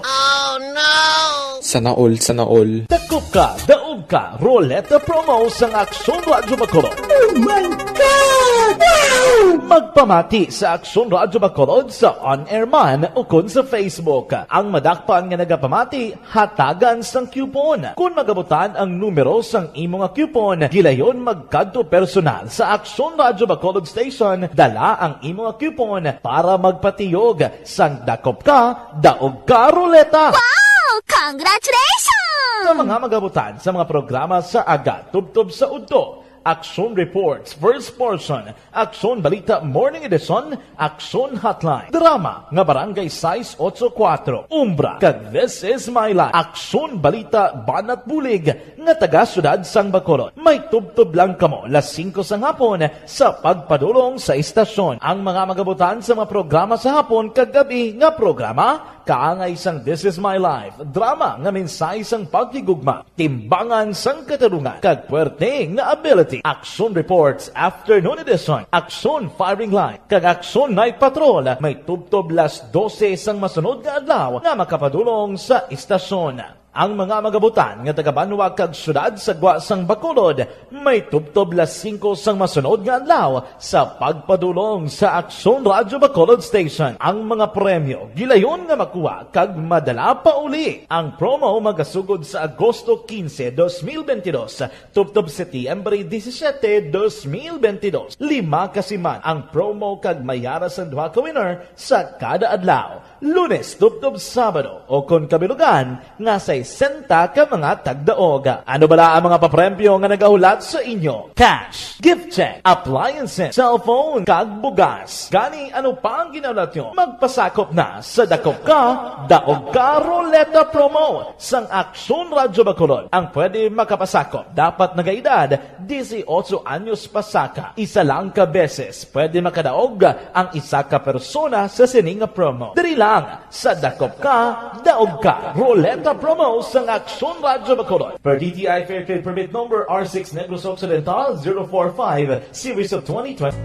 Sana all, sana all. Dakop ka, daog ka, Roleta Promo sang Aksyon Radyo Bacolod. Oh my God! Wow! Magpamati sa Aksyon Radyo Bacolod sa on-air man ukon sa Facebook. Ang madakpan nga nagapamati, hatagan sang coupon. Kon magabutan ang numero sang imo nga coupon, gilayon magkadto personal sa Aksyon Radyo Bacolod Station, dala ang imo nga coupon para magpatiyog sang Dakop Ka, Daog Ka Roleta. Wow! Congratulations! Sa mga magabutan sa mga programa sa aga tubtob sa udto, Aksyon Reports, First Portion, Aksyon Balita Morning Edition, Aksyon Hotline, drama nga Barangay sais otso kuwatro, Umbra, kag This Is My Life, Aksyon Balita Banat Bulig, nga taga Siyudad sang Bacolod. May tubtob lang kamo las singko sang hapon sa pagpadulong sa istasyon. Ang mga magabutan sa mga programa sa hapon kag gab-i nga programa, kaangay sang This Is My Life, drama nga mensahe sang paghigugma, timbangan sang katarungan, kag puwerte nga ability. Action Reports, Afternoon Edition, Action Firing Line, kag Action Night Patrol, may tubtob las dose sang masunod nga adlaw nga makapadulong sa istasyon. Ang mga magabutan nga taga-banwa kag siyudad sa gwa sang Bacolod may tubtob las singko sang masunod nga adlaw sa pagpadulong sa Aksyon Radyo Bacolod Station. Ang mga premyo gilayon nga makuha kag madala pa uli. Ang promo magasugod sa Agosto quince, dos mil veintidós, tubtob Setyembre disisiete, dos mil veintidós. Lima ka siman ang promo kag may ara sang duha ka winner sa kada adlaw. Lunes tubtob Sabado, o kon kabilugan, nga sesenta ka mga tagdaog. Ano bala ang mga papremyo nga nagahulat sa inyo? Cash, gift check, appliances, cellphone, kag bugas. Gani, ano pa ang ginahulat nyo? Magpasakop na sa Dakop Ka, Daog Ka Ruleta Promo sang Aksyon Radyo Bacolod. Ang pwede makapasakop dapat nagaedad disiotso anyos pasaka. Isa lang ka beses pwede makadaog ang isa ka persona sa sini nga promo. Diri lang sa Dakop Ka, Daog Ka Ruleta Promo sang Aksyon Radyo Bacolod. Per D T I Fair Trade Permit Number R six Negros Occidental zero four five, Series of twenty twenty.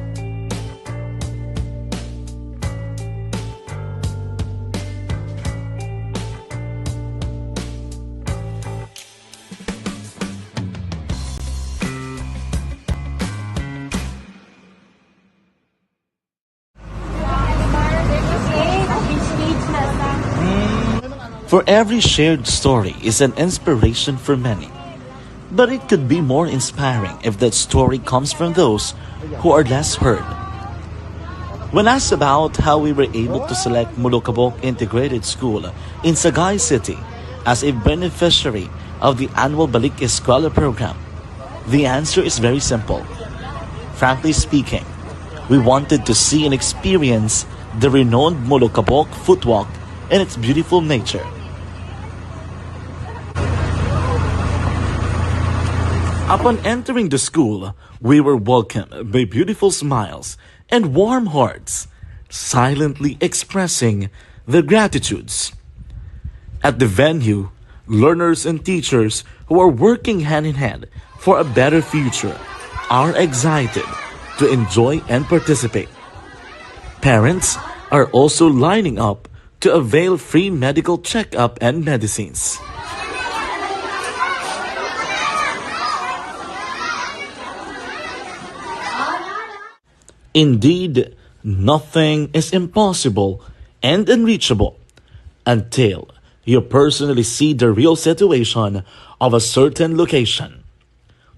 For every shared story is an inspiration for many. But it could be more inspiring if that story comes from those who are less heard. When asked about how we were able to select Molokabok Integrated School in Sagay City as a beneficiary of the annual Balik Eskwela program, the answer is very simple. Frankly speaking, we wanted to see and experience the renowned Molokabok Footwalk and its beautiful nature. Upon entering the school, we were welcomed by beautiful smiles and warm hearts, silently expressing their gratitudes. At the venue, learners and teachers who are working hand in hand for a better future are excited to enjoy and participate. Parents are also lining up to avail free medical checkup and medicines. Indeed, nothing is impossible and unreachable until you personally see the real situation of a certain location.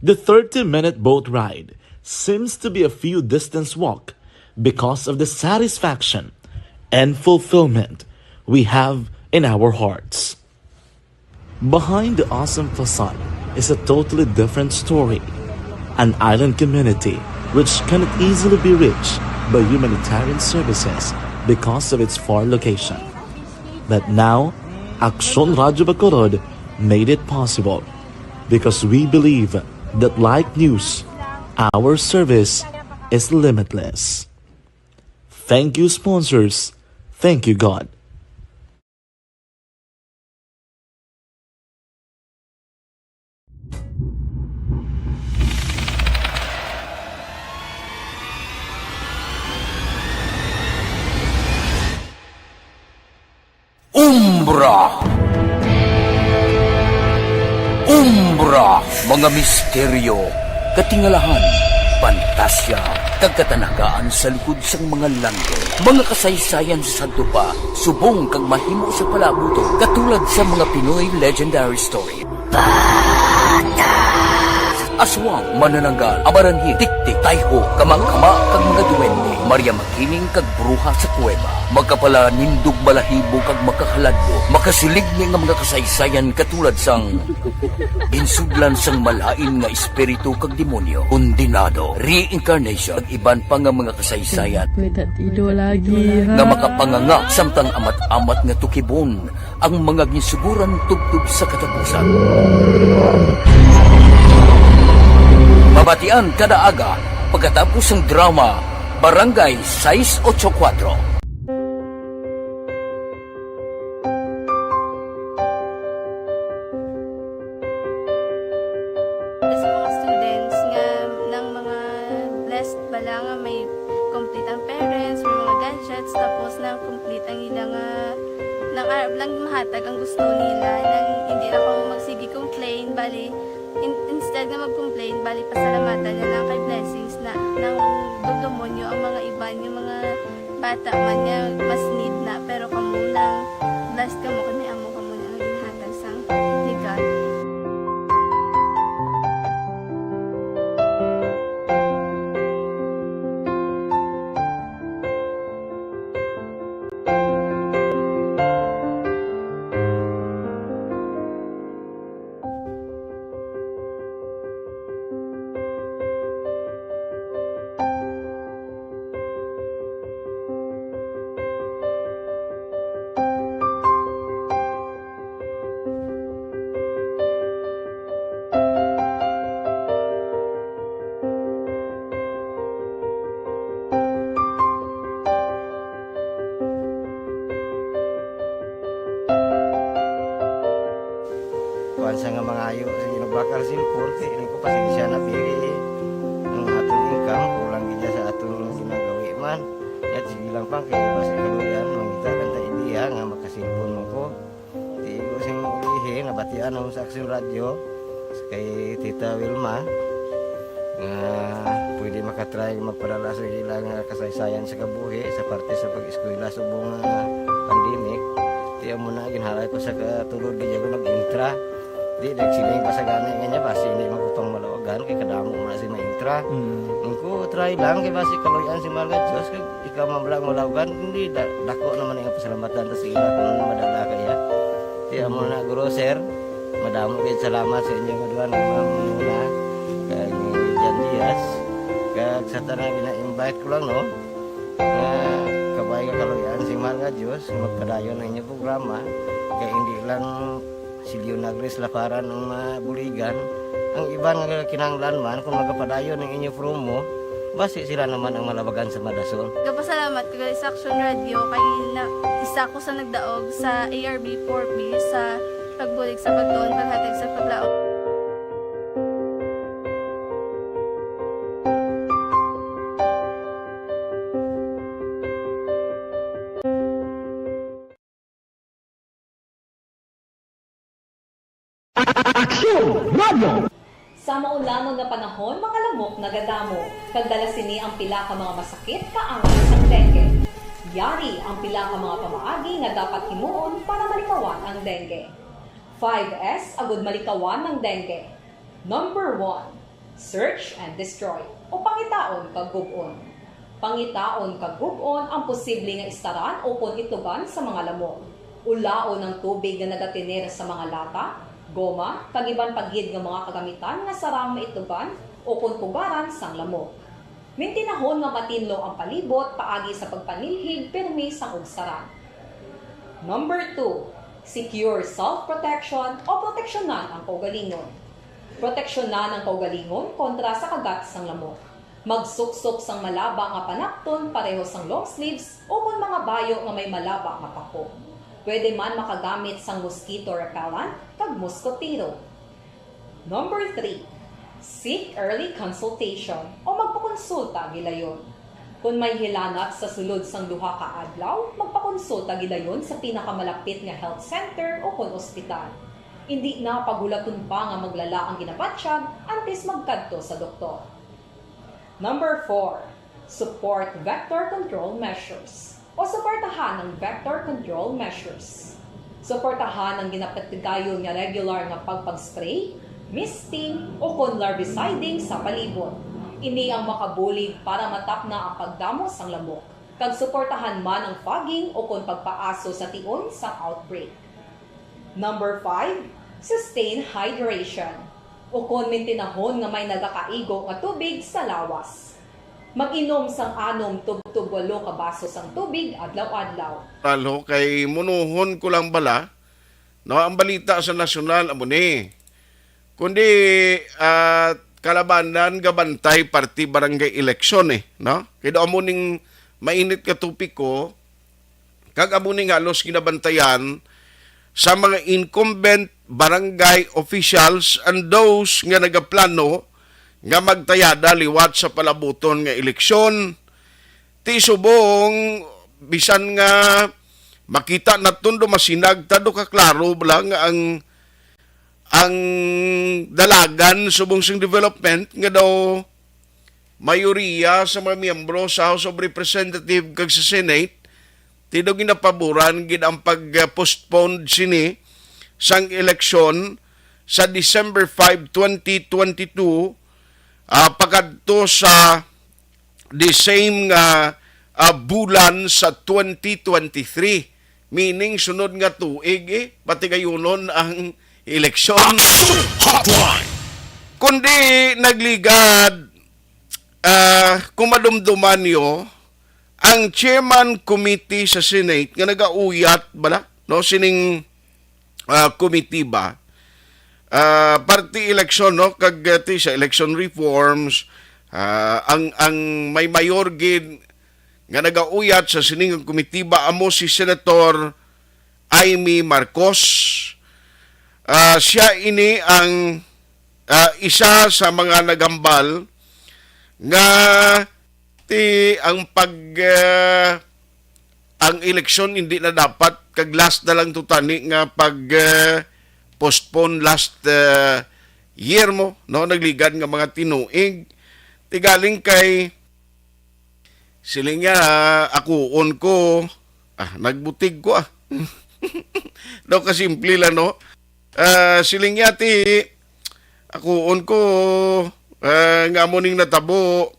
The thirty-minute boat ride seems to be a few distance walk because of the satisfaction and fulfillment we have in our hearts. Behind the awesome facade is a totally different story. An island community which cannot easily be reached by humanitarian services because of its far location. But now, Aksyon Radyo Bacolod made it possible because we believe that like news, our service is limitless. Thank you, sponsors. Thank you, God. Umbra. Umbra, mga misteryo, katingalahan, pantasya, kag katanagaan sa likod sang mga langit. Mga kasaysayan sa sadto pa, subong kag mahimo sa palaabuton, katulad sa mga Pinoy legendary story. Bata. Sa Aswang, manananggal, amaranhil, tiktik, tayho, kamangkama, kag mga duwende, Maria Makiling kag bruha sa kuweba, makapalanindog balahibo kag makahaladlo, makasiligni nga mga kasaysayan katulad sang ginsudlan sang malain nga espiritu kag demonyo, kondenado, reincarnation, kag iban pa nga mga kasaysayan May tatido lagi, ha? Nga makapanganga samtang amat-amat nga tukibon ang mga ginsuguran tubtob sa katapusan. Mabatian kada aga pagkatapos sang drama Barangay Sais Ocho Cuatro. Sa mga students nga nang mga blessed bala nga may complete ang parents, may mga gadgets, tapos na complete ang ila nga nang arab lang mahatag ang gusto nila, nang hindi na kamo magsige complain, bali in, instead nga mag-complain, bali pasalamatan na lang kay blessings na nang dugdumon nyo ang mga iban yung mga bata man nga mas need na, pero kamo lang blessed kamo kay may amo kamo nga ginhatag sang legal. Kuan sa nga mangayo, sige, nagbakal sa cellphone, kay ini ko pasensya na, biri. Ang aton income, kulang gid sa aton ginagawi man. Yat, sige lang pa, kay basi kaluyan, mangita lang ta idea nga makasilpon man ko. Tigo sing ulihi, nabatian ako sa Aksyon Radyo, kay Tita Wilma, nga pwede makatry magpadala sa ilang, ah, kasaysayan sa kabuhi sa parte sa pag-eskwela subong nga pandemic. Ti amo na, ginhalay ko sa katulod, di ako nag-intra. Di, nagsiling pa sa gani nga niya, basi hindi man ko pang malawagan, kay kadamo man si maintra. Mm. Ang ko, try lang, kay basi kaluyan si Mahal nga Diyos, kay ikaw man lang malawagan, hindi, da-, dako naman ang pasalamatan ta sa ila kung ano madala kaya. Ti amo na, Guro, Sir, madamo kayo salamat sa inyong duha nga mga muna, kag ni Jan Diaz, kag sa tanan gina-invite ko lang, no? Nga kabay nga kaluyan si Mahal nga Diyos, magpadayon ang inyong programa, kay hindi lang si Leonagris Laparan ang mabuligan, ang iban nga kinahanglan man, kung magapadayon ang inyo promo, basi sila naman ang malabagan sa madason. Gapasalamat ko gali sa Action Radio kay na, isa ko sa nagdaog sa A R B four B sa pagbulig sa pagtuon, paghatag sa paglaom. Aksyon Radio! Sa maulanon nga panahon, mga lamok nagadamo, kag dala sini ang pila ka mga masakit kaangay sang dengue. Yari ang pila ka mga pamaagi nga dapat himuon para malikawan ang dengue. Five S agud malikawan ang dengue. Number one, search and destroy, o pangitaon kag gub-on. Pangitaon kag gub-on ang posible nga istaran ukon itlogan sa mga lamok. Ulaon ang tubig nga nagatener sa mga lata, goma, kag iban pa gid nga mga kagamitan nga sarang maitlogan ukon pugaran sang lamok. Mintinahon nga matinlo ang palibot paagi sa pagpanilhig pirmi sang ugsaran. Number two, secure self-protection o proteksyonan ang kaugalingon. Proteksyonan ang kaugalingon kontra sa kagat sang lamok. Magsuksok sang malaba nga panakton pareho sang long sleeves ukon mga bayo nga may malaba nga pako. Pwede man makagamit sang mosquito repellent kag moskotero. Number three, seek early consultation o magpakonsulta gilayon. Kon may hilanat sa sulod sang duha ka adlaw, magpakonsulta gilayon sa pinakamalapit nga health center ukon ospital. Indi na paghulaton pa nga maglala ang ginabatyag antes magkadto sa doktor. Number four, support vector control measures o suportahan ang vector control measures. Suportahan ang ginapatigayon nga regular nga pagpag-spray, misting, o kon larviciding sa palibot. Ini ang makabulig para matapna ang pagdamo sang lamok, kag suportahan man ang fogging o kon pagpaaso sa tion sang outbreak. Number five, sustain hydration, o kon mintinahon nga may nagakaigo nga tubig sa lawas. Mag-inom sang anom tubtob walo ka baso sang tubig adlaw-adlaw. Talo kay munuhon ko lang bala, no, ang balita sa nasyonal amo ni. Kundi, ah, kalabanan gabantay parti barangay eleksyon, eh, no? Kay daw amo ning mainit nga topiko, kag amo ning halos ginabantayan sa mga incumbent barangay officials and those nga nagaplano nga magtayada liwat sa palabuton nga eleksyon. Ti subong, bisan nga makita naton do masinag ta do kaklaro bala nga ang, ang dalagan subong sing development nga daw mayoriya sa mga miyembro sa House of Representatives kag sa Senate, ti daw ginapaboran gid ang pag-postpone sini sang eleksyon sa December five, twenty twenty-two, ah, pakadto sa the same nga, ah, bulan sa twenty twenty-three. Meaning, sunod nga tuig, eh, patigayunon ang eleksyon. Kundi nagligad, ah, kung madumduman niyo, ang chairman committee sa Senate nga nagauyat bala, no, sining, ah, komitiba, ah, parti eleksyon, no, kag, ah, ti sa election reforms, ah, ang, ang may mayor gid nga nagauyat sa sining komitiba amo si Senator Imee Marcos. Ah, siya ini ang, ah, isa sa mga naghambal nga ti ang pag, ah, ang eleksyon hindi na dapat, kag last na lang to tani nga pag, ah, postpone last, ah, year mo, no, nagligad nga mga tinuig. Ti galing kay siling niya, akuon ko, ah, nagbutig ko, ah. Daw kasimple lang, no? Ah, siling niya, ti, akuon ko, ah, nga amo ning natabo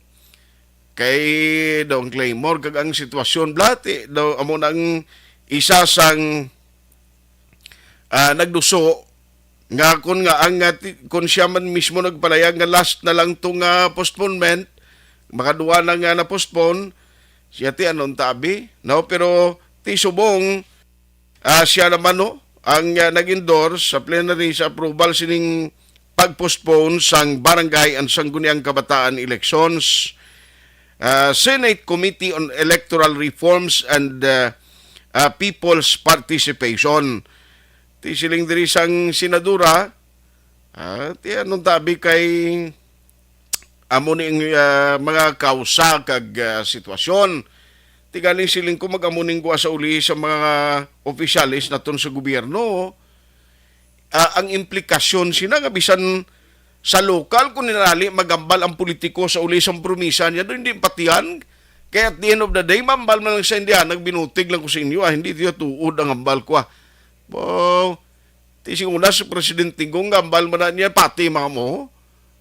kay daw ang Claymore kag ang sitwasyon, bala ti daw amo nang isa sang, ah, nagduso nga kun nga ang, ah, ti-, kun siya man mismo nagpalayag nga last na lang to nga postponement, makaduwa na nga na-postpone, siya ti anong tabi, no? Pero ti subong, ah, siya naman, no, ang, ah, nag-endorse sa plenary sa approval sining pag-postpone sang barangay and sangguniang kabataan elections, ah, Senate Committee on Electoral Reforms and, ah, ah, People's Participation. Ti siling diri sang senadora, ah, ti anong tabi kay amo ni ang, ah, mga kausa kag, ah, sitwasyon. Ti galing siling ko mag-amo ning kuha sa uli sa mga opisyales naton sa gobyerno. Ah, ang implikasyon sina nga bisan sa lokal, kung ninali magambal ang politiko sa uli sang promisa niya, do hindi patihan. Kaya at the end of the day, mambal man lang sa India, nagbinutig lang ko sa inyo, ah, hindi tiyo tuod ang hambal ko, ah. Wow. Ti sing una si Presidente Gong, hambal man na niya, pati mga mo.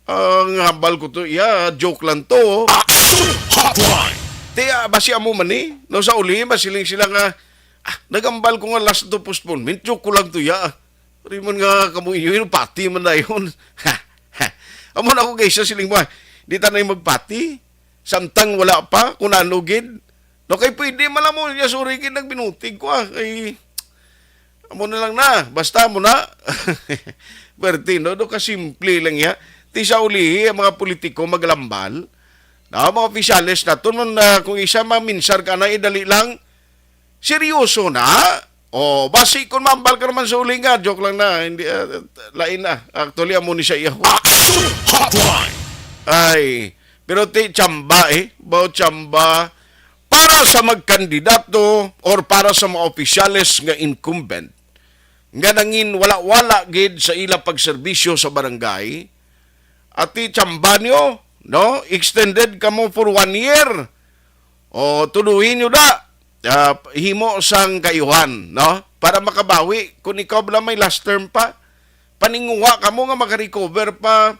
Ang hambal ko to, iya, joke lang to. Action Hotline! Ti, ah, basi amo man ni, no, sa uli, masiling sila nga, ah, nagambal ko nga last to postponement, joke ko lang to, iya. Rimon nga kamo inyo, yun, pati man na yun. Amo na ako, guys, sa siling mo, ah, di tanay magpati. Samtang wala pa, kung ano gid. No, kay pwede man lang mo, ya, sorry gid, nagbinutig ko, ah. Kay, amo na lang na, basta mo na. Pwerte, no? Do kasimple lang ya. Ti sa ulihi, ang mga politiko maglambal. Na, mga opisyales naton man, ah, kung isa maminsar ka na, idali lang. Seryoso na. O, basi kung mambal ka naman sa uli nga, joke lang na, hindi, ah, lain na. Actually, amo ni sa iya. Action Hotline! Ay, pero ti, tsamba, eh. Bao tsamba. Para sa magkandidato or para sa mga opisyales nga incumbent, nga nangin wala-wala gid sa ila pagserbisyo sa barangay, ati tsamba nyo, no? Extended kamo for one year. O, tuduhin nyo da. Ah, himo sang kaayuhan, no? Para makabawi. Kung ikaw bala may last term pa, Paninguha kamo nga makarecover pa,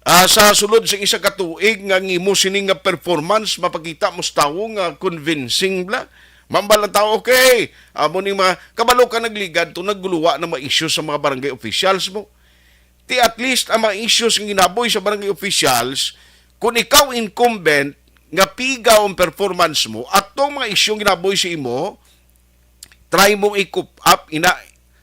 ah, sa sulod sa isa ka tuig nga ang imo sini nga performance, mapakita mo sa tawo nga convincing bala. Mambal ang tawo, "Okay, amo ni mga kabalo ka nagligad to, nagguluwa na ma-issue sa mga barangay officials mo." Ti at least ang mga issues nga ginaboy sa barangay officials, kung ikaw incumbent nga pigaw ang performance mo, atong mga issue nga ginaboy sa imo, try mo i-cope up ina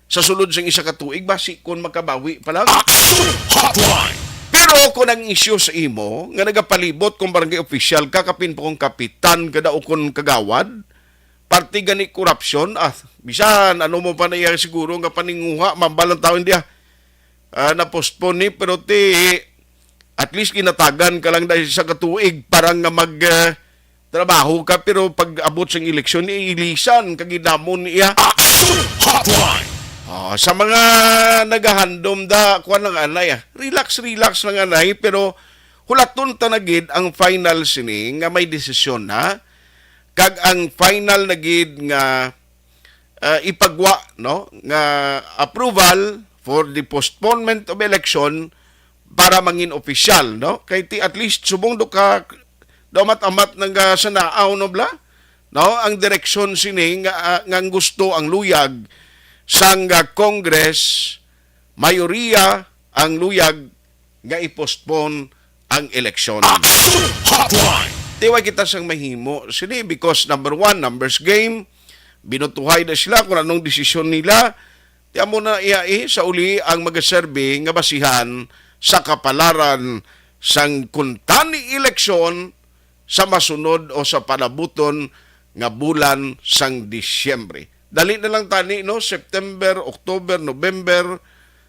sa sulod sang isa ka tuig, basi kon makabawi pa lang. Action Hotline! Pero kung ang isyu sa imo nga nagapalibot kung barangay official ka, kapin pa kung kapitan ka daw o kung kagawad, parte gani korupsyon, ah, bisan ano mo pa na iya siguro nga paninguha, mambal ang tawo, hindi, ah, ah, na-postpone ni, pero ti at least ginatagan ka lang dahil sa katuig para nga mag, ah, trabaho ka, pero pag abot sang eleksyon, ilisan ka ginamon niya. Action Hotline! Ah, sa mga nagahandom da, kuwan lang anay, ah. Relax, relax lang anay, pero hulaton ta na gid ang final sini nga may desisyon na. Kag ang final na gid nga, ah, ipagwa, no, nga approval for the postponement of election para mangin opisyal, no? Kay ti at least subong do ka damat-amat nang, ah, sanaaw, no, bala? No, ang direksyon sini nga, ah, nga ang gusto ang luyag sang, ah, Congress, mayoriya ang luyag nga i-postpone ang eleksyon. Action Hotline! Tiway kita sang mahimo sini because number one, numbers game. Binutuhay na sila kung anong desisyon nila. Ti amo na iya, eh, sa uli ang magaserbi nga basihan sa kapalaran sang kuntani eleksyon sa masunod o sa palabuton nga bulan sang Disyembre. Dali na lang tani, no? September, October, November,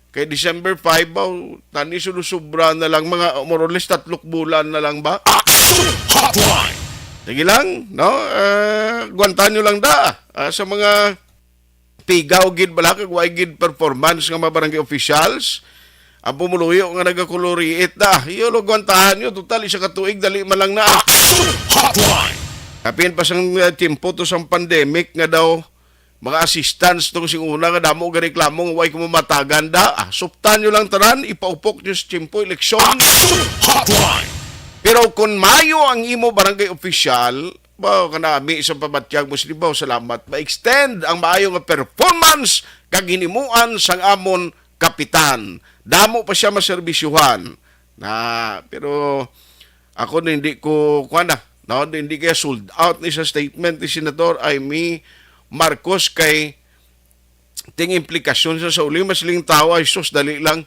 kay December five, baw, tani sulusubra na lang, mga more or less tatlok bulan na lang ba? Action Hotline! Sige lang, no? Eh, gwanta nyo lang da. Ah, sa mga pigaw gid bala kag way gid performance nga mga barangay officials, ang pumuluyo nga nagakuluriit na, iyo lo, gwantahan nyo, total isa ka tuig, dali man lang na. Action Hotline! Kapin pa sang, uh, tiyempo to sang pandemic nga daw mga assistance tong sing una nga damo gareklamo nga way ko mamatagan da. Ah, suptan nyo lang tanan, ipaupok nyo sa tiyempo eleksyon. Action Hotline! Pero kung mayo ang imo barangay official, ba, kanami sa pabatyag mo sa Libao, salamat. Ma-extend ang maayo nga performance kag hinimuan sang amon kapitan. Damo pa siya maserbisyuhan. Na, pero ako na hindi ko, kuwan na, no? Hindi kaya sold out ni sa statement ni Senator Imee Marcos kay ting implikasyon sa, sa uli, mas ling tao ay sus, dali lang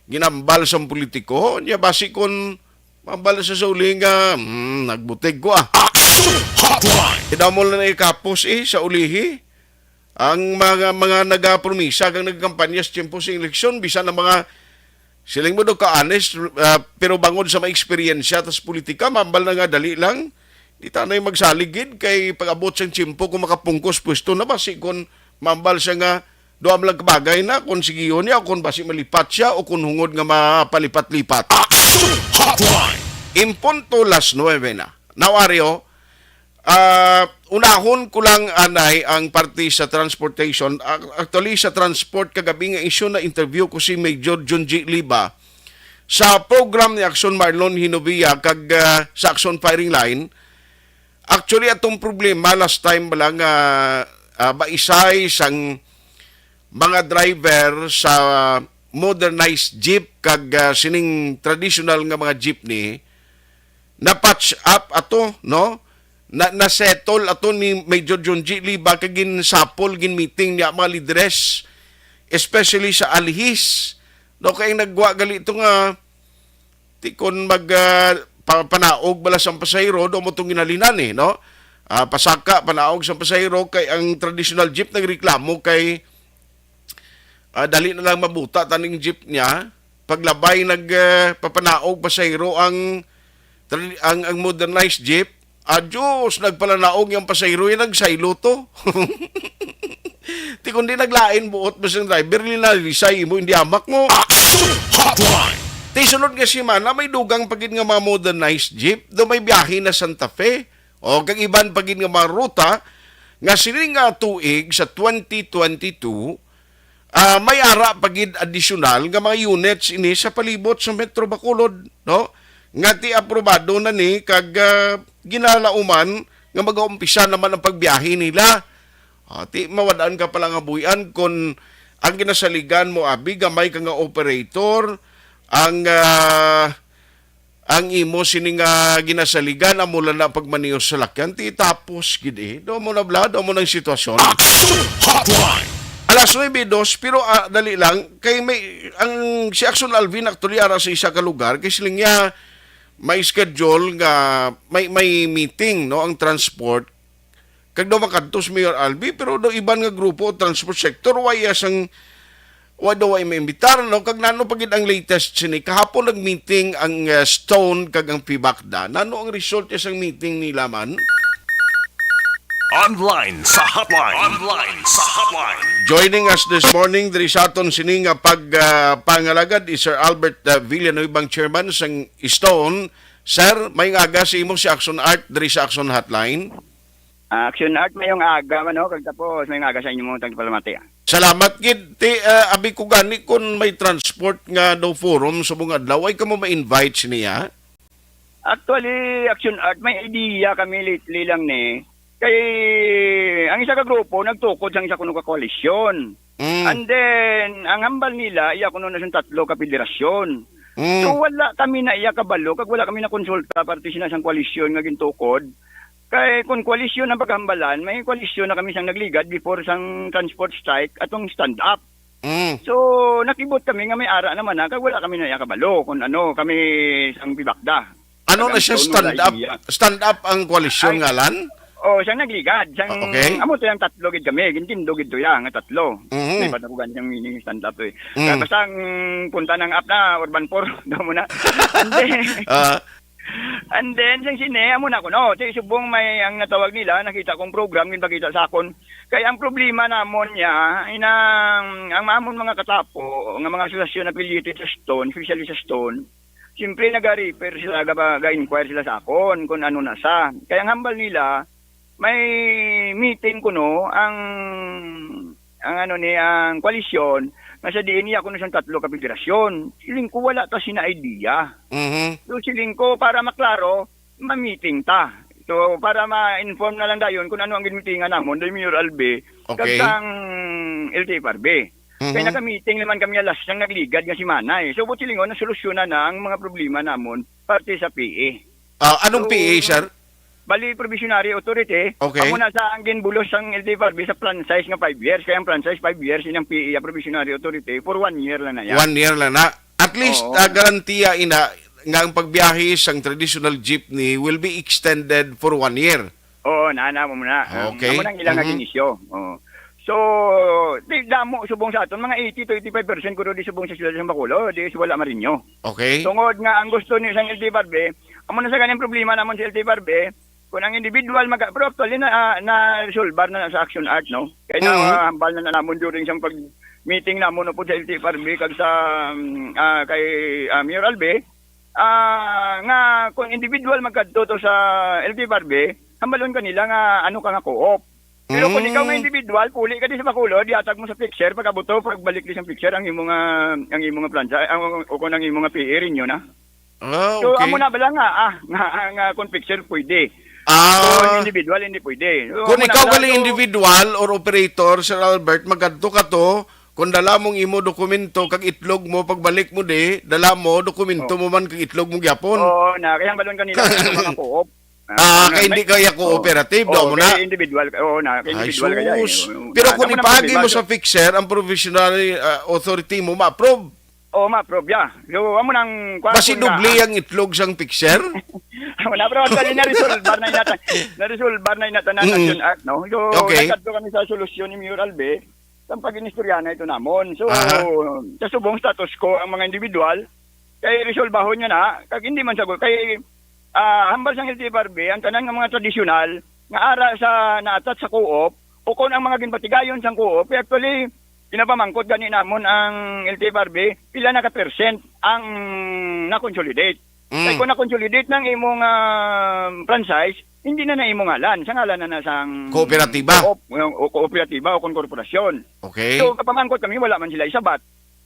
ginambal sang politiko. Nya basi kon mambal sa, sa uli nga, hmm, nagbutig ko, ah. Action Hotline! Kidamo lang na ikapos, eh, sa ulihi. Ang mga, mga nagapromisa kag nagkampanya sa tiyempo sa eleksyon, bisan ang mga siling mo do ka honest, ah, pero bangod sa mga eksperyensya tas politika, mambal na nga dali lang. Di tanay magsalig gid kay pag-abot sang tiyempo kung makapungkos pwesto na basi kung mambal siya nga duha lang kabagay na kung sigihon niya o kung basi malipat siya o kung hungod nga mapalipat-lipat. Action Hotline! In punto las nuebe na. Now, Ario, ah, unahon ko lang anay ang parte sa transportation. Ac-, actually, sa transport kagabi nga isyu na interview ko si Major Junji Liba sa program ni Action Marlon Hinovia kag, ah, sa Action Firing Line. Actually, atong problema last time bala nga, ah, baisay sang mga driver sa modernized jeep kag, ah, sining traditional nga mga jeepney, na-patch up ato, no? Na, na-settle ato ni Major Junji Liba kag ginsapol, ginmeeting niya mga lidres, especially sa Alihis. No, kay nagwa gali ito nga ti kon mag, ah, pa-, panaog bala sang pasahero, do mo tong ginhalinan, eh, no? Ah, pasaka, panaog sang pasahero, kay ang traditional jeep nagreklamo kay, ah, dali na lang mabuta taning jeep niya. Paglabay nag, ah, papanaog pasahero ang tradi-, ang, ang modernized jeep. Adios, nagpalanaog yung pasahero, yung nagsaylo to. Ti kundi naglain buot ba siyang driver, linalisay mo, hindi amak mo. Action Hotline! Ti sunod nga semana, may dugang pa gid nga mga modernized jeep, do may biyahe na Santa Fe, o kag iban pa gid nga mga ruta, nga sining nga tuig sa twenty twenty-two, Ah, may ara pa gid adisyonal nga mga units ini sa palibot sa Metro Bacolod, no? Nga ti aprobado na ni kag, ah, ginalauman nga magaumpisa naman ang pagbiyahe nila. Ah, ti mawad-an ka pala nga buy-an kon ang ginasaligan mo abi gamay ka nga operator, ang, ah, ang imo sini nga ginasaligan amo lang na pagmaneho sa salakyan, ti tapos gid eh. Do mo na bla, do mo nang sitwasyon. Action Hotline! Alas nuebe dos, pero, ah, dali lang, kay may, ang, si Action Alvin actually ara sa isa ka lugar, kay siling niya may schedule nga, may, may meeting, no, ang transport, kag daw makadto si Mayor Albi, pero daw iban nga grupo o transport sector, wa iya sang, wa daw ay maimbitar, no? Kag nano pa gid ang latest sini? Kahapon nag-meeting ang, uh, Stone kag ang PBACDA. Nano ang result sang meeting nila man? Online sa hotline. Online sa hotline. Joining us this morning diri sa aton sini nga pag, uh, pangalagad is Sir Albert, uh, Villanueva, ang chairman sang Stone. Sir, may aga sa imo si Action Art diri sa Action Hotline. Ah, Action Art, mayong aga man, no? Kag tapos, mayong aga sa inyo mga tagpalamati, ah. Salamat gid. Ti, ah, abi ko gani kung may transport nga daw forum sa mga adlaw, ay kamo ma-invite niya? Actually, Action Art, may idea kami lately lang ni. Kay, ang isa ka grupo, nagtukod sang isa kuno ka koalisyon. Mm. And then, ang hambal nila, iya kuno na sang tatlo ka federasyon. Mm. So, wala kami na iya kabalo, kag wala kami na konsulta, parte sina sang koalisyon nga gintukod. Kay kung koalisyon ang paghambalan, may koalisyon na kami sang nagligad before sang transport strike atong stand up. Mm. So, nakibot kami nga may ara naman na, kag wala kami na iya kabalo kung ano kami sang PBACDA. Ano na siya, stand up? Stand up ang koalisyon ngalan? Oh, siya nagligad. Siyang, ah, okay. Amo to yung tatlo gid kami. Gintindo gid to ya, nga tatlo. Mhm. May patapugan siyang mini stand up to eh. Mm. Kaya basta ang punta ng app na, Urban Four, daw mo na. And then, ah. And then, sang sine, amo na ko, no? Ti subong may, ang natawag nila, nakita kong program, ginpakita sa akon. Kaya ang problema namon niya, inang, ang amon mga katapo, nga mga asosasyon affiliated sa Stone, especially sa Stone, siyempre, naga-refer sila, ga-, ga-inquire sila sa akon kung ano na sa. Kaya ang hambal nila, may meeting kuno ang, ang ano ni, ang koalisyon, nga sa diin niya kuno siyang tatlo ka federasyon. Siling ko, wala ta sina idea. Mhm. So, siling ko, para maklaro, ma-meeting ta. So, para ma-inform na lang dayon kung ano ang ginmitingan namon, day Mayor Albi, okay, kag sang L T F R B. Mhm. Kay naka-meeting naman kami alas siyang nagligad nga semana eh. So, buot silingon, nasolusyonan na ang mga problema namon parte sa P A. Ah, anong So, P A, sir? Bali, probationary authority. Okay. Amo na sa ang ginbulos sang L T F R B sa franchise nga five years. Kaya ang franchise, five years, inang P A, ang probationary authority, for one year lang na yan. One year lang na. At least, Oo. ah, garantiya ina nga ang pagbiyahe sang traditional jeepney will be extended for one year. Oo, na, na mo na. Ang, Okay. amo nang ilang Mhm. inisyu. Oo. So, di damo subong sa aton, mga eighty to eighty-five percent kuno di subong sa siyudad sa Bacolod, di wala marinyo. Okay. Tungod nga ang gusto ni sang L T F R B, amo na sa ganing problema namon sa L T F R B, kung ang individual mag-, pero actually na, ah, na-resolbar na sa Action Art, no? Kaya na, Mhm. ah, hambal na, na namon during sa pag-meeting namon upod sa L T F R B kag sa, mm, ah, kay, ah, Mayor Albi, ah, nga kung individual magkadto to sa L T F R B, hambalon kanila nga ano ka nga co-op. Pero kung ikaw nga Mm. individual, puli ka di sa Bacolod, dihatag mo sa fixer, pag-abot to, pagbalik di sa fixer, ang imo nga, ang imo nga plansa, ang, o kung ang imo nga P A rin yun, ah. Ah, So, okay. amo na bala nga, ah, nga, nga kung fixer pwede. Ah. Kung individual, hindi pwede. So, Kung amo na ikaw bala, galing so individual or operator, Sir Albert, magadto ka to, kung dala mong imo dokumento, kag itlog mo, pagbalik mo di, dala mo, dokumento Oh. mo man, kag itlog mo gyapon. Oo, na, kaya ang balon kanila, sa mga co-op. Ah, Ah, kay may hindi kaya cooperative, Oo, daw mo na. kay individual, oo, na, kay Ay, individual kaya, eh. sus. Oo, Pero na, kung amo na ang ipaagi mo problema. sa fixer, ang provisionary, ah, authority mo ma-approve. Oo, ma-approve, yeah. So, amo nang, kuwan Basi ko na, doble ah. ang itlog sang fixer? Amo na, pero actually, na-resolve na inata, na-resolve na inata na Mm. Action Art, no? So, Okay. nagkadto kami sa solusyon ni Mayor Albe, sa pag-inistorya na ito namon. So, Aha. sa subong status quo ang mga individual, kay resolbahon niya na, kag hindi man sagot, kay, ah, hambal sang L T F R B, ang tanan nga mga tradisyonal, nga ara sa naatat sa co-op, o kung ang mga ginpatigayon sang co-op, eh, actually, pinapamangkot gani namon ang L T F R B, pila na ka percent ang na-consolidate. Kay Mm. kung na-consolidate na ang imong, ah, franchise, hindi na na imo ngalan. Sa ngalan na na sang Kooperatiba. Coop, o, o kooperatiba o kon korporasyon. Okay. So, kapamangkot kami, wala man sila isabat.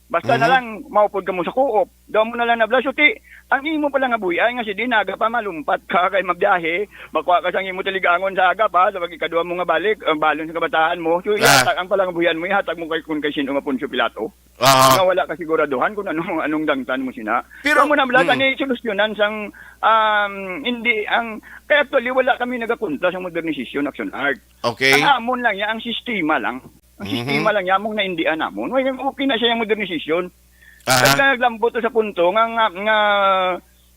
Basta na Mhm. lang, maupod ka mo sa co-op. Daw mo na lang na blas. So, ti, ang imo pala nga buhian nga si Dinaga pa, malumpat ka kay mabiyahe, makuha ka sang imo tiligangon sa aga pa, sa pag-ikadua mo nga balik, ang balon sa kabataan mo. So, Ah. ihatag ang pala nga buhian mo, ihatag mo kay, kung kay sino nga Poncio Pilato. Aha. Nga wala ka siguraduhan kung anong, anong dangtan mo sina. Pero, Pero mo na bala, mm. Tani, solusyonan sang, um, hindi ang, kaya actually, wala kami nagakontra sa modernization action art. Okay. Ang amon lang niya, ang sistema lang. Ang Mhm. sistema lang niya, among naindian namon. Well, okay na siya yung modernization. Aha. Basta naglambot to sa punto nga, nga, nga,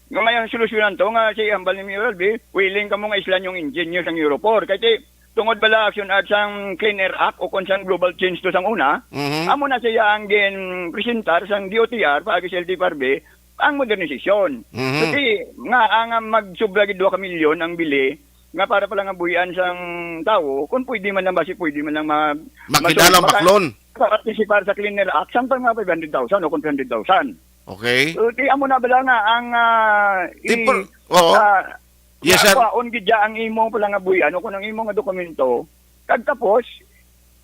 nga may solusyonan to, nga si hambal ni Mayor Albi, willing ka mo nga islan yung engine niyo sa Euro four. Kay ti, tungod bala action at sang Clean Air Act o kung sang global change to sang una, Mhm. amo na siya ang gin-presentar sang D O T R, paagi sa L T F R B, ang modernisasyon. Mhm. Kasi nga, ang, ang magsubra gid dua ka milyon ang bili, nga para pala nga buhian sang tawo, kung pwede man lang, basi pwede man lang ma-, Makita masu-, lang, maka-, baklon. Makapartisipar sa Clean Air Act, sang pa nga five hundred thousand o kung three hundred thousand. Okay. So, ti amo na bala nga ang, ah, Ti i-, per-, oo. ah, Yes, sir. Kuhaon gid ya ang imo pala nga buhian o kung ang imo nga dokumento. Kag tapos,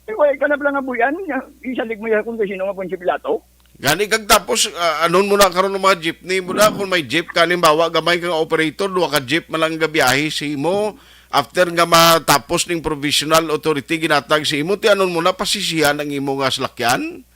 eh, wala ka na pala nga buhian, isalig mo ya kung kay sino nga Poncio Pilato. Gani kag tapos, ah, anon mo na karon ang mga jeepney mo na, kung may jeep ka, halimbawa, gamay ka nga operator, duha ka jeep man lang gabiyahe sa imo, after nga matapos ning provisional authority ginatag sa imo, ti anon mo na pasisihan ang imo nga salakyan?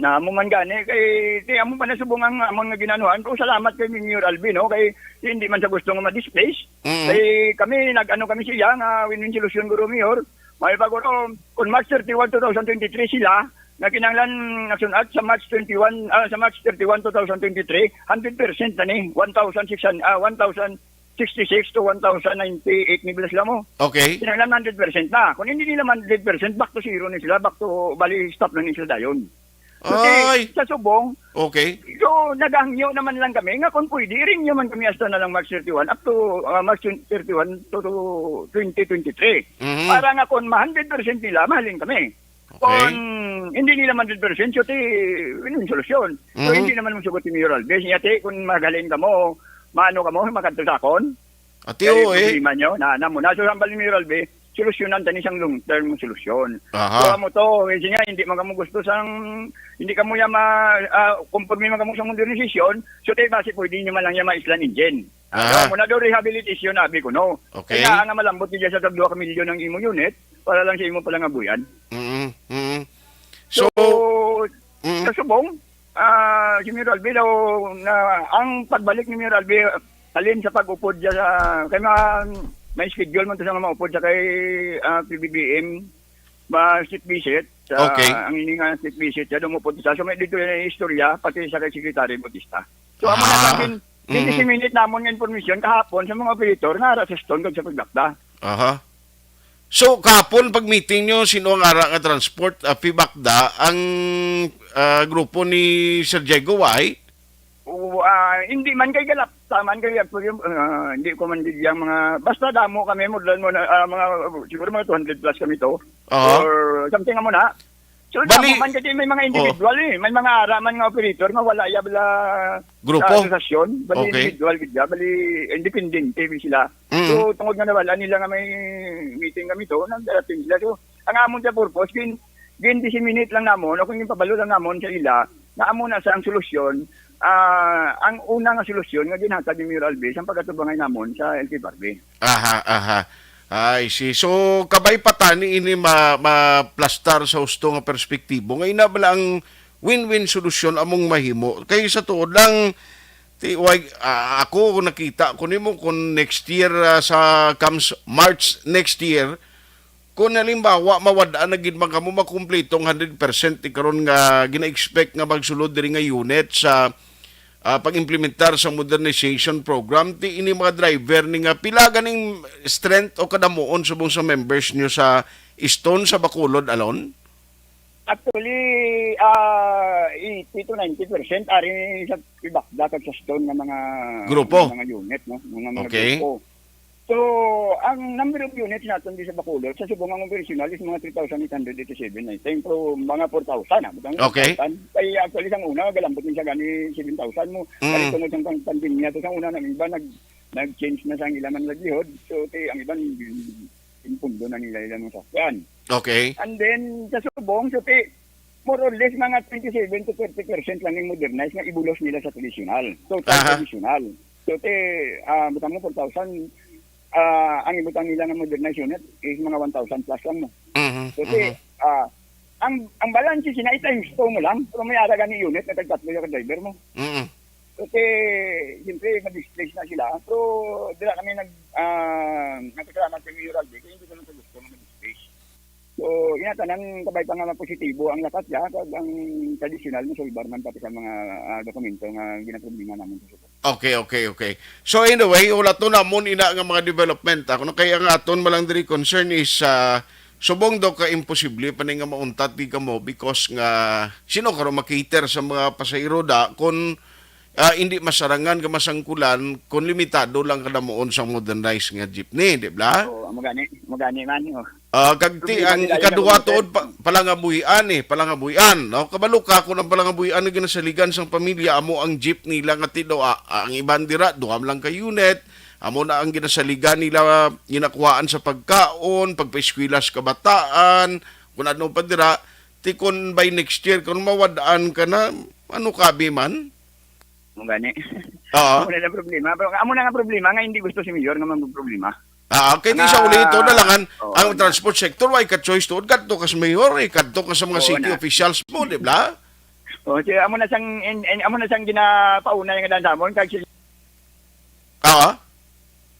Na mo man gani, kay, kay amo pa na subong ang amon nga ginanuhan, pero salamat kay Mayor Alvin, no, kay hindi man sa gusto nga ma-displace. Mm. Kay kami, nag-ano kami siya, nga win-win solution, Guro Mayor. May pa, Guro, kung March thirty-one, two thousand twenty-three sila, nga kinahanglan nasunod sa March twenty-one, ah, sa March thirty-one, two thousand twenty-three, hundred percent na ni, one thousand six hundred, ah, one thousand sixty-six to one thousand ninety-eight ni sila mo. Okay. Kinahanglan hundred percent na. Kung hindi nila hundred percent, back to zero ni sila, back to, bali, stop na ni sila dayon. So, ti, Ay. sa subong, Okay. so, nagahangyo naman lang kami nga kung pwede, i-renew man kami hasta na lang March thirty-one, up to, ah, March thirty-one to, to twenty twenty-three. Mhm. Para nga kung ma-hundred percent nila, mahalin kami. Okay. Kung hindi nila hundred percent, so, ti, yun yung solusyon. So, Mhm. hindi naman mong sugot ni Mayor Alves. Niya, ti, kung mahalin ka mo, maano ka mo, makadto sa akon? Ati, Kay oo, eh. problema nyo, na, na mo na. So, hambal ni Mayor Alves, solusyonan tani sang long-term solusyon. Aha. So, amo to, kasi nga, hindi man kamo gusto sang, hindi kamo ya ma-, ah, conforme man kamo sa modernisasyon, so, tayo basi pwede nyo man lang ya maislan engine. Ah, Aha. so, amo na daw rehabilitation, abi ko, no? Okay. Kaya nga malambot niya sa tag dua ka milyon ang imo unit, para lang sa imo pala nga buyan. Mm, mm. So, So, mm. sa subong, ah, si Mayor Alvin daw, na, ang pagbalik ni Mayor Alvin, halin sa pag-upod dyan sa, kay ma-, may schedule man to sa mga upod sa kay, ah, P B B M, ma-state visit, sa, Okay. ang ini nga state visit, siya dumupod sa, so may dito yung istorya, pati sa kay Secretary Bautista. So, amo na Ah. sa akin, Mhm. disseminate namon nga informasyon kahapon sa mga operator nga ara sa Stone kag sa Pagdakda. Aha. So, kahapon pag meeting nyo, sino ang ara nga transport? Ah, Pibakda, ang, ah, grupo ni Sir Diego, why? O, ah, hindi man kay galapta man kay, ah, hindi ko man gid yang mga, basta damo kami, mudlan mo na, ah, mga, siguro mga two hundred plus kami to. Oo. Or something mo na. So, Bali- damo man kasi may mga individual Oh. eh. May mga ara man nga operator nga wala ya bala Grupo? sa asosasyon. Bali Okay. individual gid ya. Bali independent kay sila. Mm. So, tungod nga nawala nila nga may meeting kami to, nagdating sila. So, ang amon sa purpose, gin, gin disseminate lang namon, o kung yung pabalo lang namon sa ila, na amo na sa ang solusyon, ah, ang una nga solusyon nga ginhatag ni Mayor Alves, ang pagkatubangay namon sa L T F R B. Aha, aha. I see. So, kabay pa tani ini ma-, maplastar sa husto nga perspektibo. Nga ina bala ang win-win solusyon among mahimo. Kay sa tuod lang, ti-, way, ah, ako, kung nakita ko nimo, kung next year, ah, sa comes March next year, kung halimbawa, mawad-an na gid man kamo makumpleto ang hundred percent ni karon nga gina-expect nga magsulod diri nga unit sa, ah, pag-implementar sa modernization program, ti ini mga driver ni nga pila ganing strength o kadamuon subong sa members nyo sa Stone, sa Bacolod alone? Actually, ah, eighty to ninety percent ari sa Ibakda kag sa Stone nga mga, Grupo? mga unit, no? Mga, mga Okay. grupo. So, ang number of units naton di sa Bacolod, sa subong ang operational is mga three thousand eight hundred eighty-seven, I think. Pero mga four thousand, ah, butang Okay. four thousand. Kay actually, sang una, galambot ni siya gani seven thousand mo. Mm. Kay tungod sang pang-, pandemya, to sang una, ang iba nag-, nag-change na sa ang ilang mga livelihood. So, ti, ang iban, impundo na nila ilang mga sakyan. Okay. And then, sa subong, so, ti, more or less, mga twenty-seven to thirty percent lang yung modernized nga ibulos nila sa traditional. So, Aha. traditional. So, ti, ah, butang mo, four thousand, ah, ang ibutang nila nga modernized unit is mga one thousand plus lang mo. Mhm, So, ti, mhm. ah, ang, ang balance is na times two mo lang, pero may ara gani unit na tagtatlo yung driver mo. Mm. So, ti, siyempre, ma-displace na sila. Pero, dira kami nag, ah, nagkasalamat kay Mayor Albi, kaya hindi ko lang gusto na ma-displace. So, ina tanan kabay pa nga mapositibo ang lakat ya, kag ang tradisyonal mo sulbar man pati sa mga, ah, dokumento nga ginaproblema namin sa sulbar. Okay, okay, okay. So anyway, wala to namon ina nga mga development. Ako na kay ang aton malang diri concern is, ah, subong daw ka imposible pa ni nga mauntat di kamo because nga sino karon makater sa mga pasahero da kung, ah, hindi masarangan ka masangkulan kung limitado lang ka namuon sa modernized nga jeepney, di ba? Oo, amo gani, amo gani man, oh. Ah, kag ti, Problema ang nila ikaduha yung tuod pa, palangabuhian eh, palangabuhian, no? Kabalo ka kung ang palangabuhian nga ginasaligan sang pamilya amo ang jeep nila nga ti daw, ah, ang iban dira duha lang ka unit, amo na ang ginasaligan nila, ginakuhaan sa pagkaon, pagpaeskwela sa kabataan, kung ano pa dira, ti kon by next year kung mawad-an ka na, ano kabi man? Mo gani. Oo. Amo na lang problema. Pero amo na nga problema nga hindi gusto si Mayor nga magproblema. Ah, okay, di Nga sa uli ito na lang ang, Oo, ang na. transport sector, why ka choice tuod? Kadto ka sa mayor, eh, kadto ka sa mga Oo, city na. officials mo, di ba? Oh, si amo na sang in, in, amo na sang ginapaunay nga dan sa amon kag si Ah?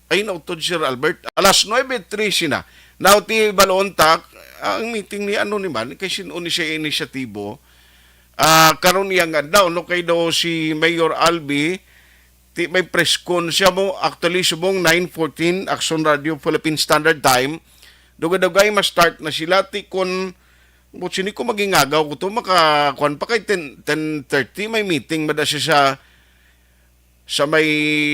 Ay, nautod, Sir Albert. Alas nuebe trese na. Now, ti balon ta, ang meeting ni ano ni man, kay sin-o ni siya inisyatibo. Ah, karon niya nga daw, no, kay daw si Mayor Albi, ti may press con siya mo, actually, subong nine fourteen, Action Radio Philippine Standard Time. Dugay-dugay, ma-start na sila, ti kun, but sini ko magingagaw ko to, maka, kuwan pa kay ten, ten thirty, may meeting, mada siya sa sa may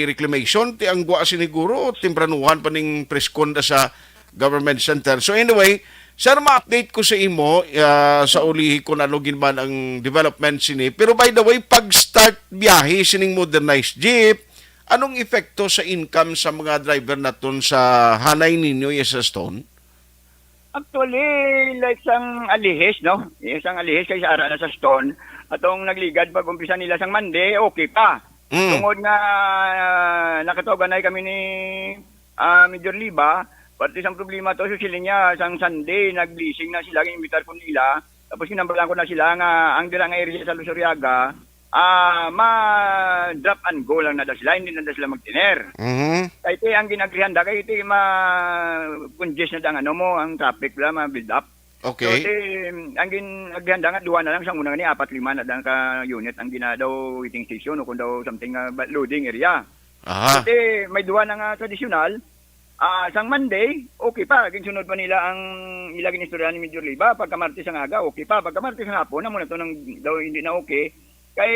reclamation, ti ang gwa siniguro, tempranuhan pa ning press con da sa government center. So anyway, sir, ma-update ko sa imo, ah, sa ulihi kung ano gid man ang development sini. Pero by the way, pag-start biyahe sining modernized jeep, anong epekto sa income sa mga driver naton sa hanay ninyo, yes, sa Stone? Actually, like sang Alihis, no? Yes, ang Alihis kay sa ara na sa Stone. Atong nagligad pag umpisa nila sang Monday, okay pa. Mm. Tungod nga, ah, nakatawganay kami ni, ah, Major Liba, parte sang problema to, so sila niya, sang Sunday, nag-blessing na sila, imbitar ko nila. Tapos ginambalan ko na sila nga ang dira nga area sa Luzuriaga, ah, ma-drop and go lang na daw sila, hindi na daw sila magtiner. Mhm. Kay ti ang ginagrihanda, kay ti ma-congest na ang ano mo, ang traffic la, ma-build up. Okay. So, ti, ang gin-, ang ginagrihanda nga, duwa na lang, sa una nga ni, apat, lima na lang ka unit ang gina-, daw waiting station, o kung daw something nga ba-, loading area. Aha. Kasi may duwa na nga tradisyonal, ah, sang Monday, okay pa. Ginsunod pa nila ang ila ginistorya ni Major Liba. Pagka Martes ang aga, okay pa. Pagka Martes ang hapon, amo na to nang daw hindi na okay. Kay,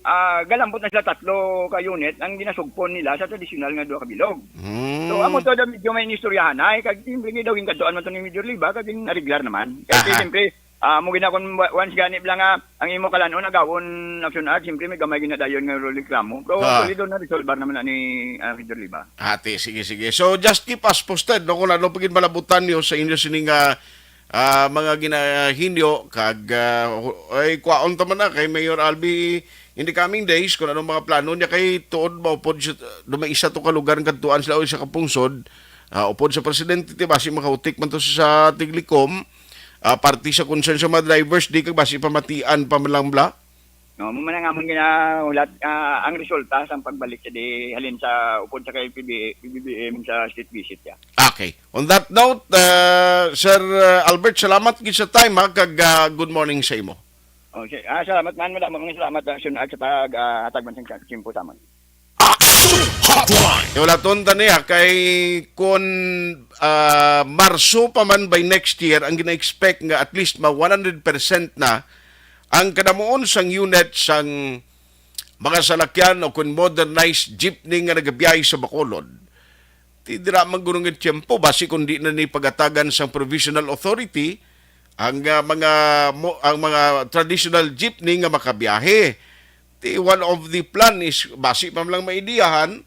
ah, galambot na sila tatlo ka unit ang ginasugpon nila sa tradisyonal nga duha ka bilog. Hmm. So, amo to daw medyo may inistoryahan ay, kag siyempre, daw ginkadtuan man to ni Major Liba, kag ginariglar naman. Kay Aha. siyempre, Ah, mo gina kun wa-, once gani lang nga ang imo kalan-on nagawon action act, siyempre may gamay ginadayon nga reklamo. Pero Ah. actually, doon na-resolve naman na ni, ah, Major Liba. Ate, sige, sige. So, just keep us posted, no, kung ano pa gid malabutan niyo sa inyo sining, ah, ah, mga ginahinyo, kag, ah, ay, kwaon ta man na kay Mayor Albi, in the coming days, kung anong mga plano niya, kay tuod ba, upod siya, dumay isa to ka lugar ang kadtuan sila o isa ka pungsod, ah, upod sa presidente, ti, basi makautik man to sa, sa Tiglikom, ah, parte sa concern sa mga drivers, di kag basi pamatian pa man lang bala? No, mo man ang amon ginahulat, ah, ang resulta sa pagbalik sa di halin sa upod sa kay P B, P B B M sa state visit ya. Okay. On that note, ah, Sir, ah, Albert, salamat gid sa time, ha, kag, ah, good morning sa imo. Oh, si-, ah, salamat man, madamo nga salamat, ah, Sun, at sa pag, ah, hatag man sa tiyempo sa amon. Action Hotline. Wala ton tani, ah, kay kun, ah, Marso pa man by next year, ang gina-expect nga at least ma one hundred percent na ang kadamuon sang unit sang mga salakyan o kun modernized jeepney nga nagabiyahe sa Bacolod. Ti dira man guro nga tiyempo, basi kung di na ni pagatagan sang provisional authority ang, ah, mga mo, ang mga traditional jeepney nga makabiyahe. Ti one of the plan is basi pa man lang maidiyahan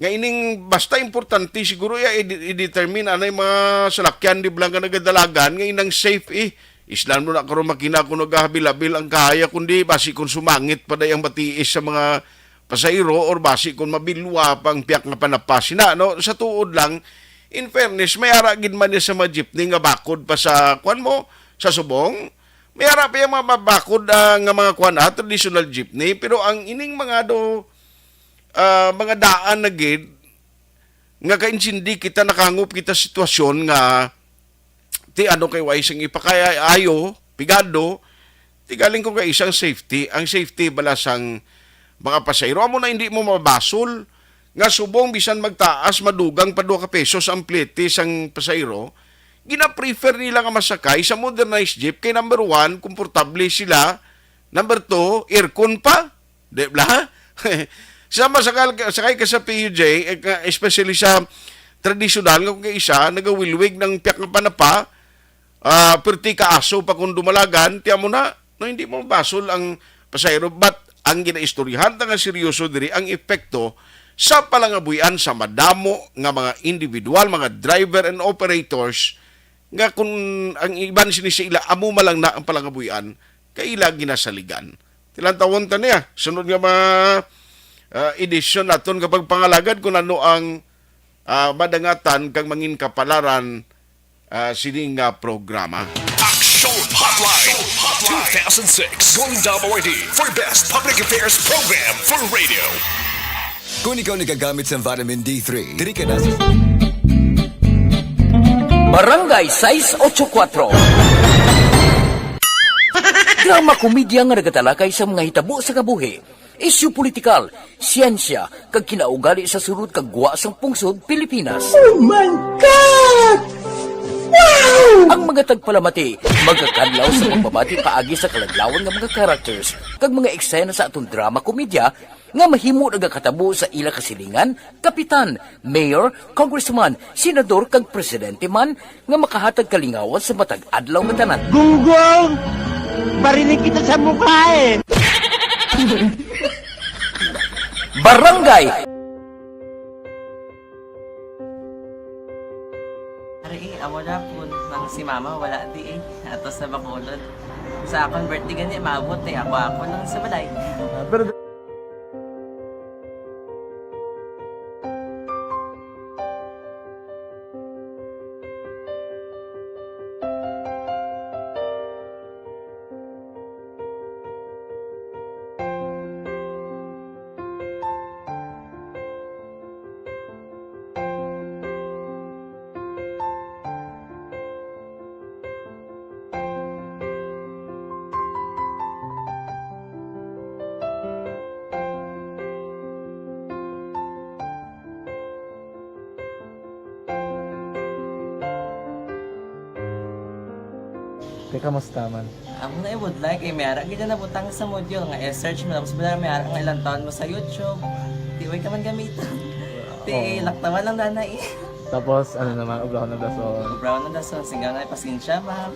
nga ining basta importante siguro iya i-, i-determine anay mga salakyan di ba lang nga nagadalagan nga inang safe eh. Islan mo na karon makina kung nagahabil-habil ang kahaya kundi basi kung sumangit pa day ang matiis sa mga pasahero or basi kung mabilwa pa ang piyak nga panapa sina, no? Sa tuod lang, in fairness, may ara gid man ni sa mga jeepney nga bakod pa sa, kuwan mo, sa subong. May ara pa yung mga bakod, ah, nga mga kuwan, ah, traditional jeepney. Pero ang ining mga do, ah, mga daan na gid, nga kaintindi kita, nakahangop kita sitwasyon nga ti ano kay way sing ipakaayo, pigado, ti galing ko kay isang safety, ang safety bala sang mga pasahero. Amo na hindi mo mabasol nga subong bisan magtaas, madugang pa duha ka pesos ang plete sang pasahero, gina-prefer nila nga masakay sa modernized jeep kay number one, komportable sila, number two, aircon pa. Di ba? Sa masakal, sakay ka sa P U J, eh, ka- especially sa tradisyonal nga kung isa, nagawilwig ng piyak nga panapa, ah, perti ka aso pa kung dumalagan, tiyan mo na, no, hindi mo basol ang pasahero. But ang ginaistoryahan ta nga seryoso diri ang epekto sa palangabuhian sa madamo nga mga individual, mga driver and operators nga kung ang iban sini sa ila amo man lang na ang palangabuhian, kay ila ginasaligan. Tilantawon ta niya. Sunod nga mga, ah, edisyon naton nga pagpangalagad kung ano ang, ah, madangatan kag mangin kapalaran, ah, sini nga programa. Action Hotline two thousand six, Golden Dome Awardee for Best Public Affairs Program for Radio. Kung ikaw nagagamit sa vitamin D three, diri ka na sa Barangay sais ocho kuwatro. Drama komedya nga nagatalakay sa mga hitabo sa kabuhi, isyu politikal, siyensya, kag kinaugali sa sulod kag gwa sang pungsod Pilipinas. Oh my God! Wow! Ang mga tagpalamati magakadlaw sa pagbabati paagi sa kaladlawan nga mga characters kag mga eksena sa aton drama komedya nga mahimo nagakatabo sa ila kasilingan, kapitan, mayor, congressman, senador, kag presidente man nga makahatag kalingawan sa matag adlaw nga tanan. Gunggong! Barinig kita sa mukha eh! Barangay! Ari eh, amo na po nang si mama wala di eh. Ato sa Bacolod. Sa akong birthday gani, maabot eh. Ako-ako lang sa balay. Ah, pero Te, kamusta man? Amo na i-would like, eh, may ara gid na butang sa module nga i-search mo, tapos bala may ara nga ilang taon mo sa YouTube. Di way ka man gamiton. Ti, oo, laktawan lang dana eh. Tapos, ano naman, ubrahon ng dason. Ubrahon ng dason, singga na, pasensya, ma'am.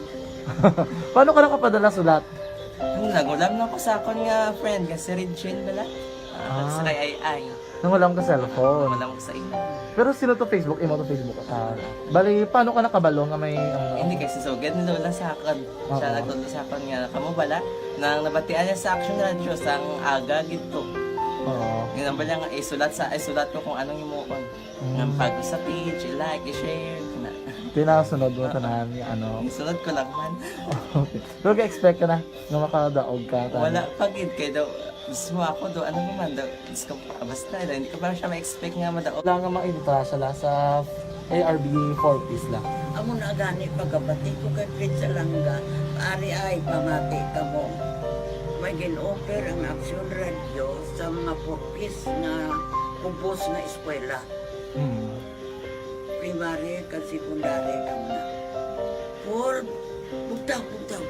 Paano ka nakapadala sulat? Ano, nagulam na ko sa akon nga friend, nga si Regine bala. Ah, ah, sa kay Ay Ay. Nangulam ka cellphone? Nangulam ko sa imo. Pero sino to Facebook? Imo to Facebook? Ah, bali, paano ka nakabalo nga may, ano? Hindi, kay si Sugad ni Lola sa akon. Siya, oo, nagtudlo sa akon nga, kamo bala, nang nabatian niya sa Action Radio, sang aga gid to. Oo. Yun ang bala nga, isulat sa, isulat ko kung anong himuon. Mm. Nga bago sa page, i-like, i-share, na. Tinasunod mo, oo, tanan, ano? Isunod ko lang man. Okay. Pero ga-expect ka na nga makadaog ka, tanan? Wala pa gid, kay daw, mismo ako daw, ano naman daw, Diyos ko, ah, basta, hindi ko pa siya ma-expect nga madaog. Wala nga maintra siya la sa A R B four Ps la. Amo na gani pagkabati ko kay Fred Salanga, ari ay pamati kamo. May gin-offer ang Action Radio sa mga four Ps nga ubos nga eskwela. Mm. Primary kag secondary kamo na. Four, bugtaw, bugtaw.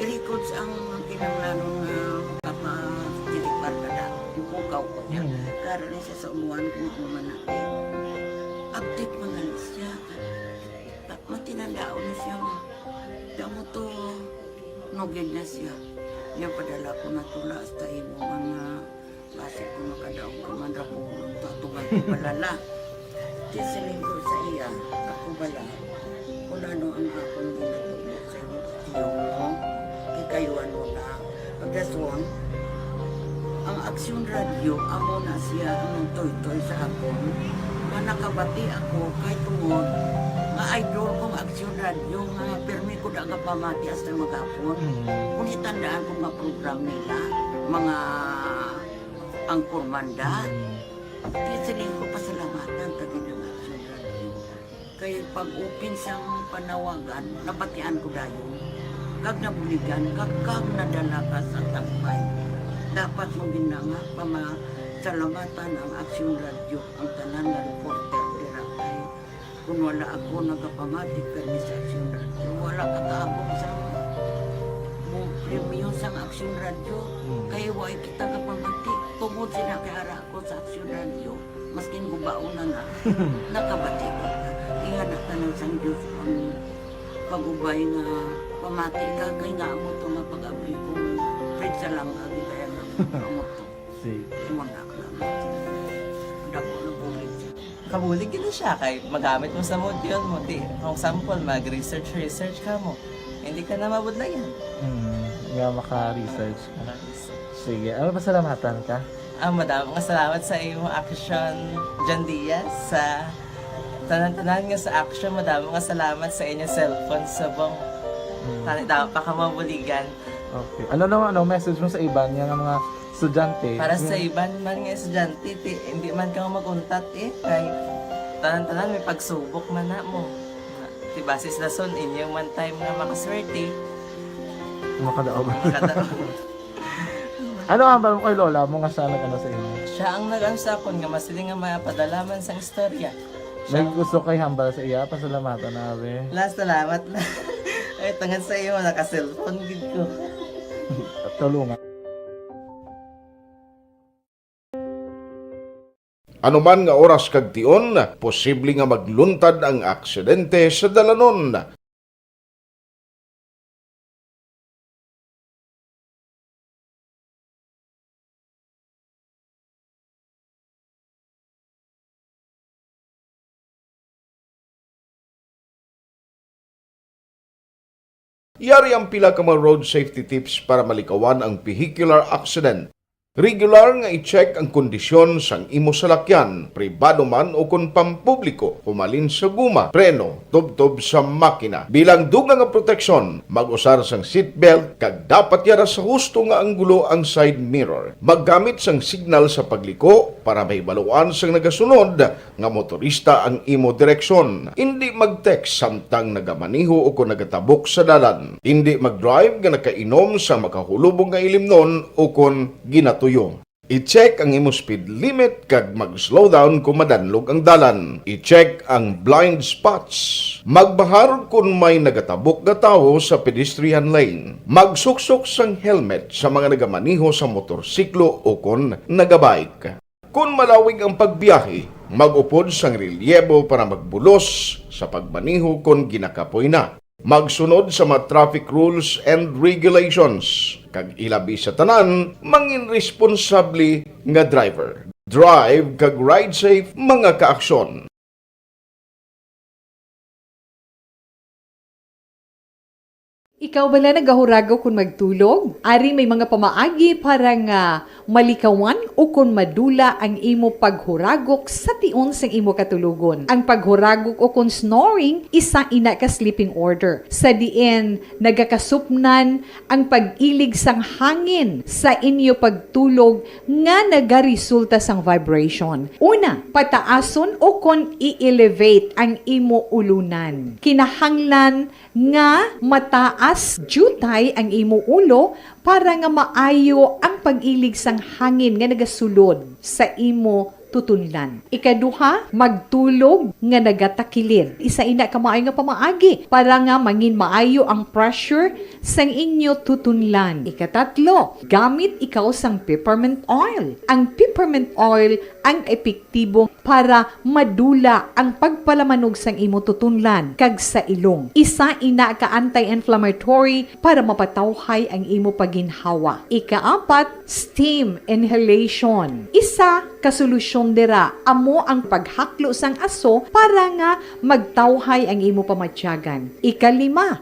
I-records ang kinahanglanon nga makapatilipar ka na. Ipukaw ko niya. Mm. Karon ni sa umuan kung ano man natin. Update man gani siya. Ta-, matinandaon na siya, ma. Di mo to, nugid na siya. Niya padala ko na tula sa imo mga basi ko makadaog ka man ra ko, tutugan ko balala. Di siling ko sa iya, ako bala, kung ano ang akong ginatubo sa imo, tiyo mo, kikayuan mo na. Pagkasuon, ang Aksyon Radyo, amo na siya ang nagtoytoy sa akon. Nga nakabati ako kay tungod nga idol ko ang Aksyon Radyo, nga pirmi ko da nga pamati hasta maghapon. Mm. Kung itandaan ko nga program nila, mga angkor manda, Mm. di siling ko pasalamatan ta gid ang Aksyon Radyo. Kay pag-open sang panawagan, nabatian ko dayon. Kag nabuligan, kag, kag nadala ka sa tampay. Dapat mo gid na nga pamasalamatan ang Aksyon Radyo, ang tanan nga reporter dira kay kun wala ako nagapamati kay sa Aksyon Radyo, wala ka kaabot sa mo premyo sang Aksyon Radyo. Hmm. Kay wa kita kapamati. Tungod sila kay ara ako sa Aksyon Radyo, maskin gubaon na nga, nakabati ko. Ingana tanan sang Diyos ang pag-ubay nga pamati ka, kay nga amo to nga pag-abli ko, Fred Salanga, gitayan ako, amo to. Sige. Imo na, amo to. Dako na bulig siya. Kabulig gid siya kay magamit mo sa module mo. Di, for example, mag-research, research ka mo. Hindi ka na mabudlayan. Hmm, nga maka-research ka. Maka-research. Sige, ano, pasalamatan ka? Ah, madamo nga salamat sa imo Action, John Diaz, sa tanan-tanan nga sa Action. Madamo nga salamat sa inyo cellphone subong. Hmm. Tani, damo pa ka mabuligan. Okay. Ano naman, ano, message mo sa iban nga mga estudyante? Para sa Hmm. iban man nga estudyante, ti, hindi man ka mag-untat, eh, kay tanan-tanan may pagsubok man na mo. Ti, base sa lason, inyo man time nga makaswerte. Makadaog. Makadaog. Ano ang hambal mo kay lola mo nga siya nag-ano sa imo? Siya ang nag-ano sa akon nga masiling nga mapadala man sang istorya. May Siya gusto kay hambal sa iya, pasalamatan na, abi. La, salamat na. Ay, tungod sa iyo, naka-cellphone gid ko. Tulungan. Anuman nga oras kag tion, posible nga magluntad ang aksidente sa dalanon. Yari ang pila ka mga road safety tips para malikawan ang vehicular accident. Regular nga i-check ang kondisyon sang imo salakyan, pribado man o kon pampubliko, humalin sa guma, preno, tubtob sa makina. Bilang dugang nga proteksyon, mag-usar sang seatbelt kag dapat yara sa husto nga anggulo ang side mirror. Maggamit sang signal sa pagliko para mahibaluan sang nagasunod nga motorista ang imo direksyon. Indi mag-text samtang nagamaneho o kon nagatabok sa dalan. Indi mag-drive nga nakainom sa makahulubong nga ilimnon o kon ginatuyo. I-check ang imo speed limit kag mag-slow down kon madanlog ang dalan. I-check ang blind spots. Magbahar kon may nagatabok nga tawo sa pedestrian lane. Magsuksok sang helmet sa mga nagamaneho sa motorsiklo o kon nagabike. Kon malawig ang pagbiyahe, mag-upod sang relyebo para magbulos sa pagmaneho kon ginakapoy na. Magsunod sa mga traffic rules and regulations, kag ilabi sa tanan, mangin responsable nga driver. Drive kag ride safe, mga kaaksyon. Ikaw bala nagahuragok kon magtulog? Ari may mga pamaagi para nga malikawan ukon madula ang imo paghuragok sa tion sang imo katulogon. Ang paghuragok ukon snoring, isa ina ka sleeping order, sa diin nagakasupnan ang pag-ilig sang hangin sa inyo pagtulog nga nagaresulta sang vibration. Una, pataason ukon i-elevate ang imo ulunan. Kinahanglan nga mataas diutay ang imo ulo para nga maayo ang pag-ilig sang hangin nga nagasulod sa imo tutunlan. Ikaduha, magtulog nga nagatakilid. Isa ina ka maayo nga pamaagi para nga mangin maayo ang pressure sang inyo tutunlan. Ikatatlo, gamit ikaw sang peppermint oil. Ang peppermint oil ang epektibo para madula ang pagpalamanog sang imo tutunlan kag sa ilong. Isa ina ka anti-inflammatory para mapatawhay ang imo paginhawa. Ikaapat, steam inhalation. Isa ka solusyon dira amo ang paghaklo sang aso para nga magtawhay ang imo pamatyagan. Ikalima,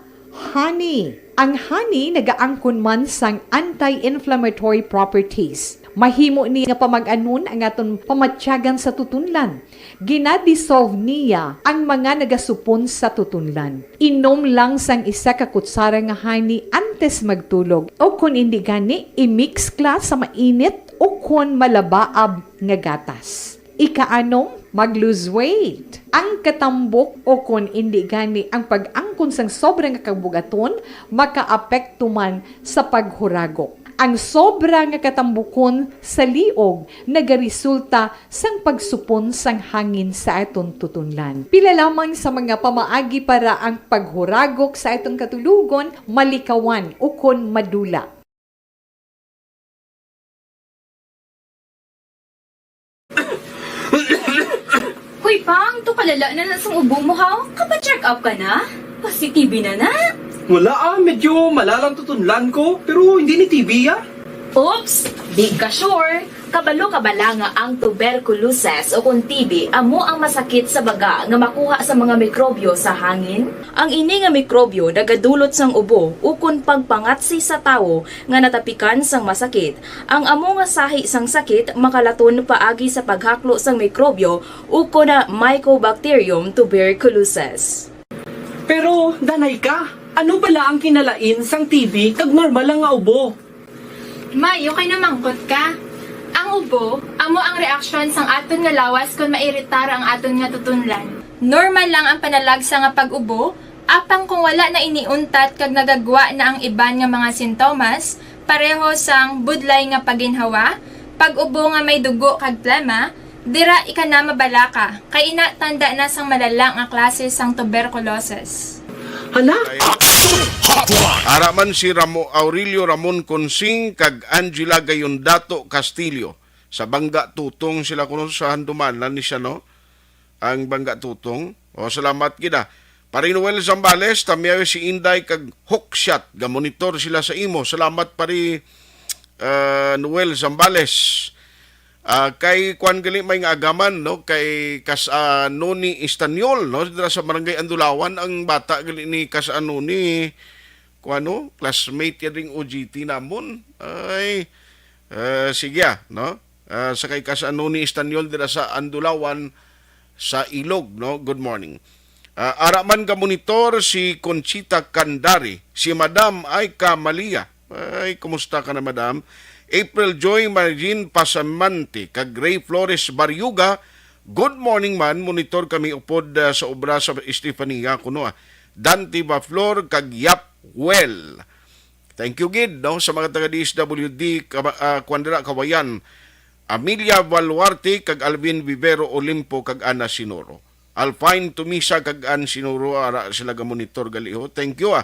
honey. Ang honey nagaangkon man sang anti-inflammatory properties. Mahimo ni nga pamag-anon ang aton pamatyagan sa tutunlan. Ginadissolve niya ang mga nagasupon sa tutunlan. Inom lang sang isa ka kutsara nga honey antes magtulog, o kon indi gani, i-mix ka sa mainit o kon malabaab nga gatas. Ikaanom, mag-lose weight. Ang katambok o kon indi gani ang pag-angkon sang sobra nga kabugaton makaapekto man sa paghuragok. Ang sobra nga katambukon sa liog nagaresulta sang pagsupon sang hangin sa aton tutunlan. Pila lamang sa mga pamaagi para ang paghuragok sa aton katulogon malikawan ukon madula. Hoy, Pang, to kalala na na sang ubo mo, ha? Kapa-check up ka na? Positive na na? Wala, ah, medyo malalang tutunlan ko, pero hindi ni T B, ah. Oops! Di ka sure? Kabalo ka bala nga ang tuberculosis o kon T B amo ang masakit sa baga nga makuha sa mga mikrobyo sa hangin? Ang ini nga mikrobyo nagadulot sang ubo ukon pagpangatsi sa tawo nga natapikan sang masakit. Ang amo nga sahi sang sakit makalaton paagi sa paghaklo sang mikrobyo ukon na Mycobacterium tuberculosis. Pero, danay ka, ano bala ang kinalain sang T B kag normal lang nga ubo? May, okay na mangkot ka. Ang ubo, amo ang reaksyon sang aton nga lawas kon mairitar ang aton nga tutunlan. Normal lang ang panalagsa nga pag-ubo, apang kung wala na ini untat kag nagagwa na ang iban nga mga sintomas, pareho sang budlay nga paginhawa, pag-ubo nga may dugo kag plema, dira ika na mabalaka, kay ina tanda na sang malala nga klase sang tuberculosis. Hala? Ara man si Ramo-, Aurelio Ramon Consing kag Angela Gayondato Castillo. Sa Bangga Tutong sila kuno sa Handumanan ni siya, no? Ang Bangga Tutong. O, salamat gid, ah. Pare Noel Zambales, tamiyaw si Inday kag Hookshot. Gamonitor sila sa imo. Salamat, pare, ah, Noel Zambales. Ah, kay kuan gali may nga agaman, no? Kay Kas-, ah, Noni Estanyol, no? Dira sa Barangay Andulawan ang bata gali ni Kas-, ah, Noni, kuan, no? Classmate ya ding O G T namon. Ay, ah, sige, ah, no? Ah, sa kay Kas-, ah, Noni Estanyol dira sa Andulawan sa Ilog, no? Good morning. Ah, ara man gamonitor si Conchita Candari, si Madam Aika Malia. Ay, kumusta ka na, Madam? April Joy Margin Pasamante, kag Ray Flores Barriuga. Good morning man, monitor kami upod, ah, sa obra sa Estefania kuno, ah. Dante Baflor kag Yap Well. Thank you gid, no, sa mga taga D S W D, kaba-, ah, kuwan dira, Kawayan. Amelia Baluarte kag Alvin Vivero Olimpo kag Ana Sinoro. Alfine Tumisa kag Ann Sinoro, ara sila gamonitor gali ho. Thank you, ah.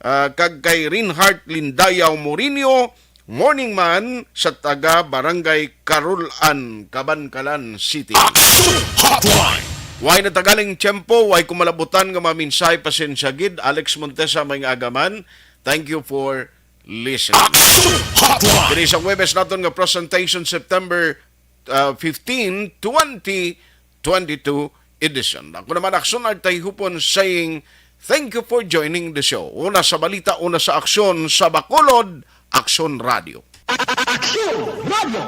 Ah, kag kay Reinhardt Lindayaw Morinio, morning man sa taga Barangay Carolan, Kabankalan City. Action Hotline. Way na tagaling tiyempo, way ko malabutan nga mga mensahe, pasensya gid. Alex Montesa, may nga agaman. Thank you for listening. Action Hotline. Diri sa Huwebes naton nga presentation, September, uh, fifteen, twenty twenty-two edition. Ako naman, Action Art Tayhupon, saying, thank you for joining the show. Una sa balita, una sa aksyon, sa Bacolod, Action Radio. Action Radio.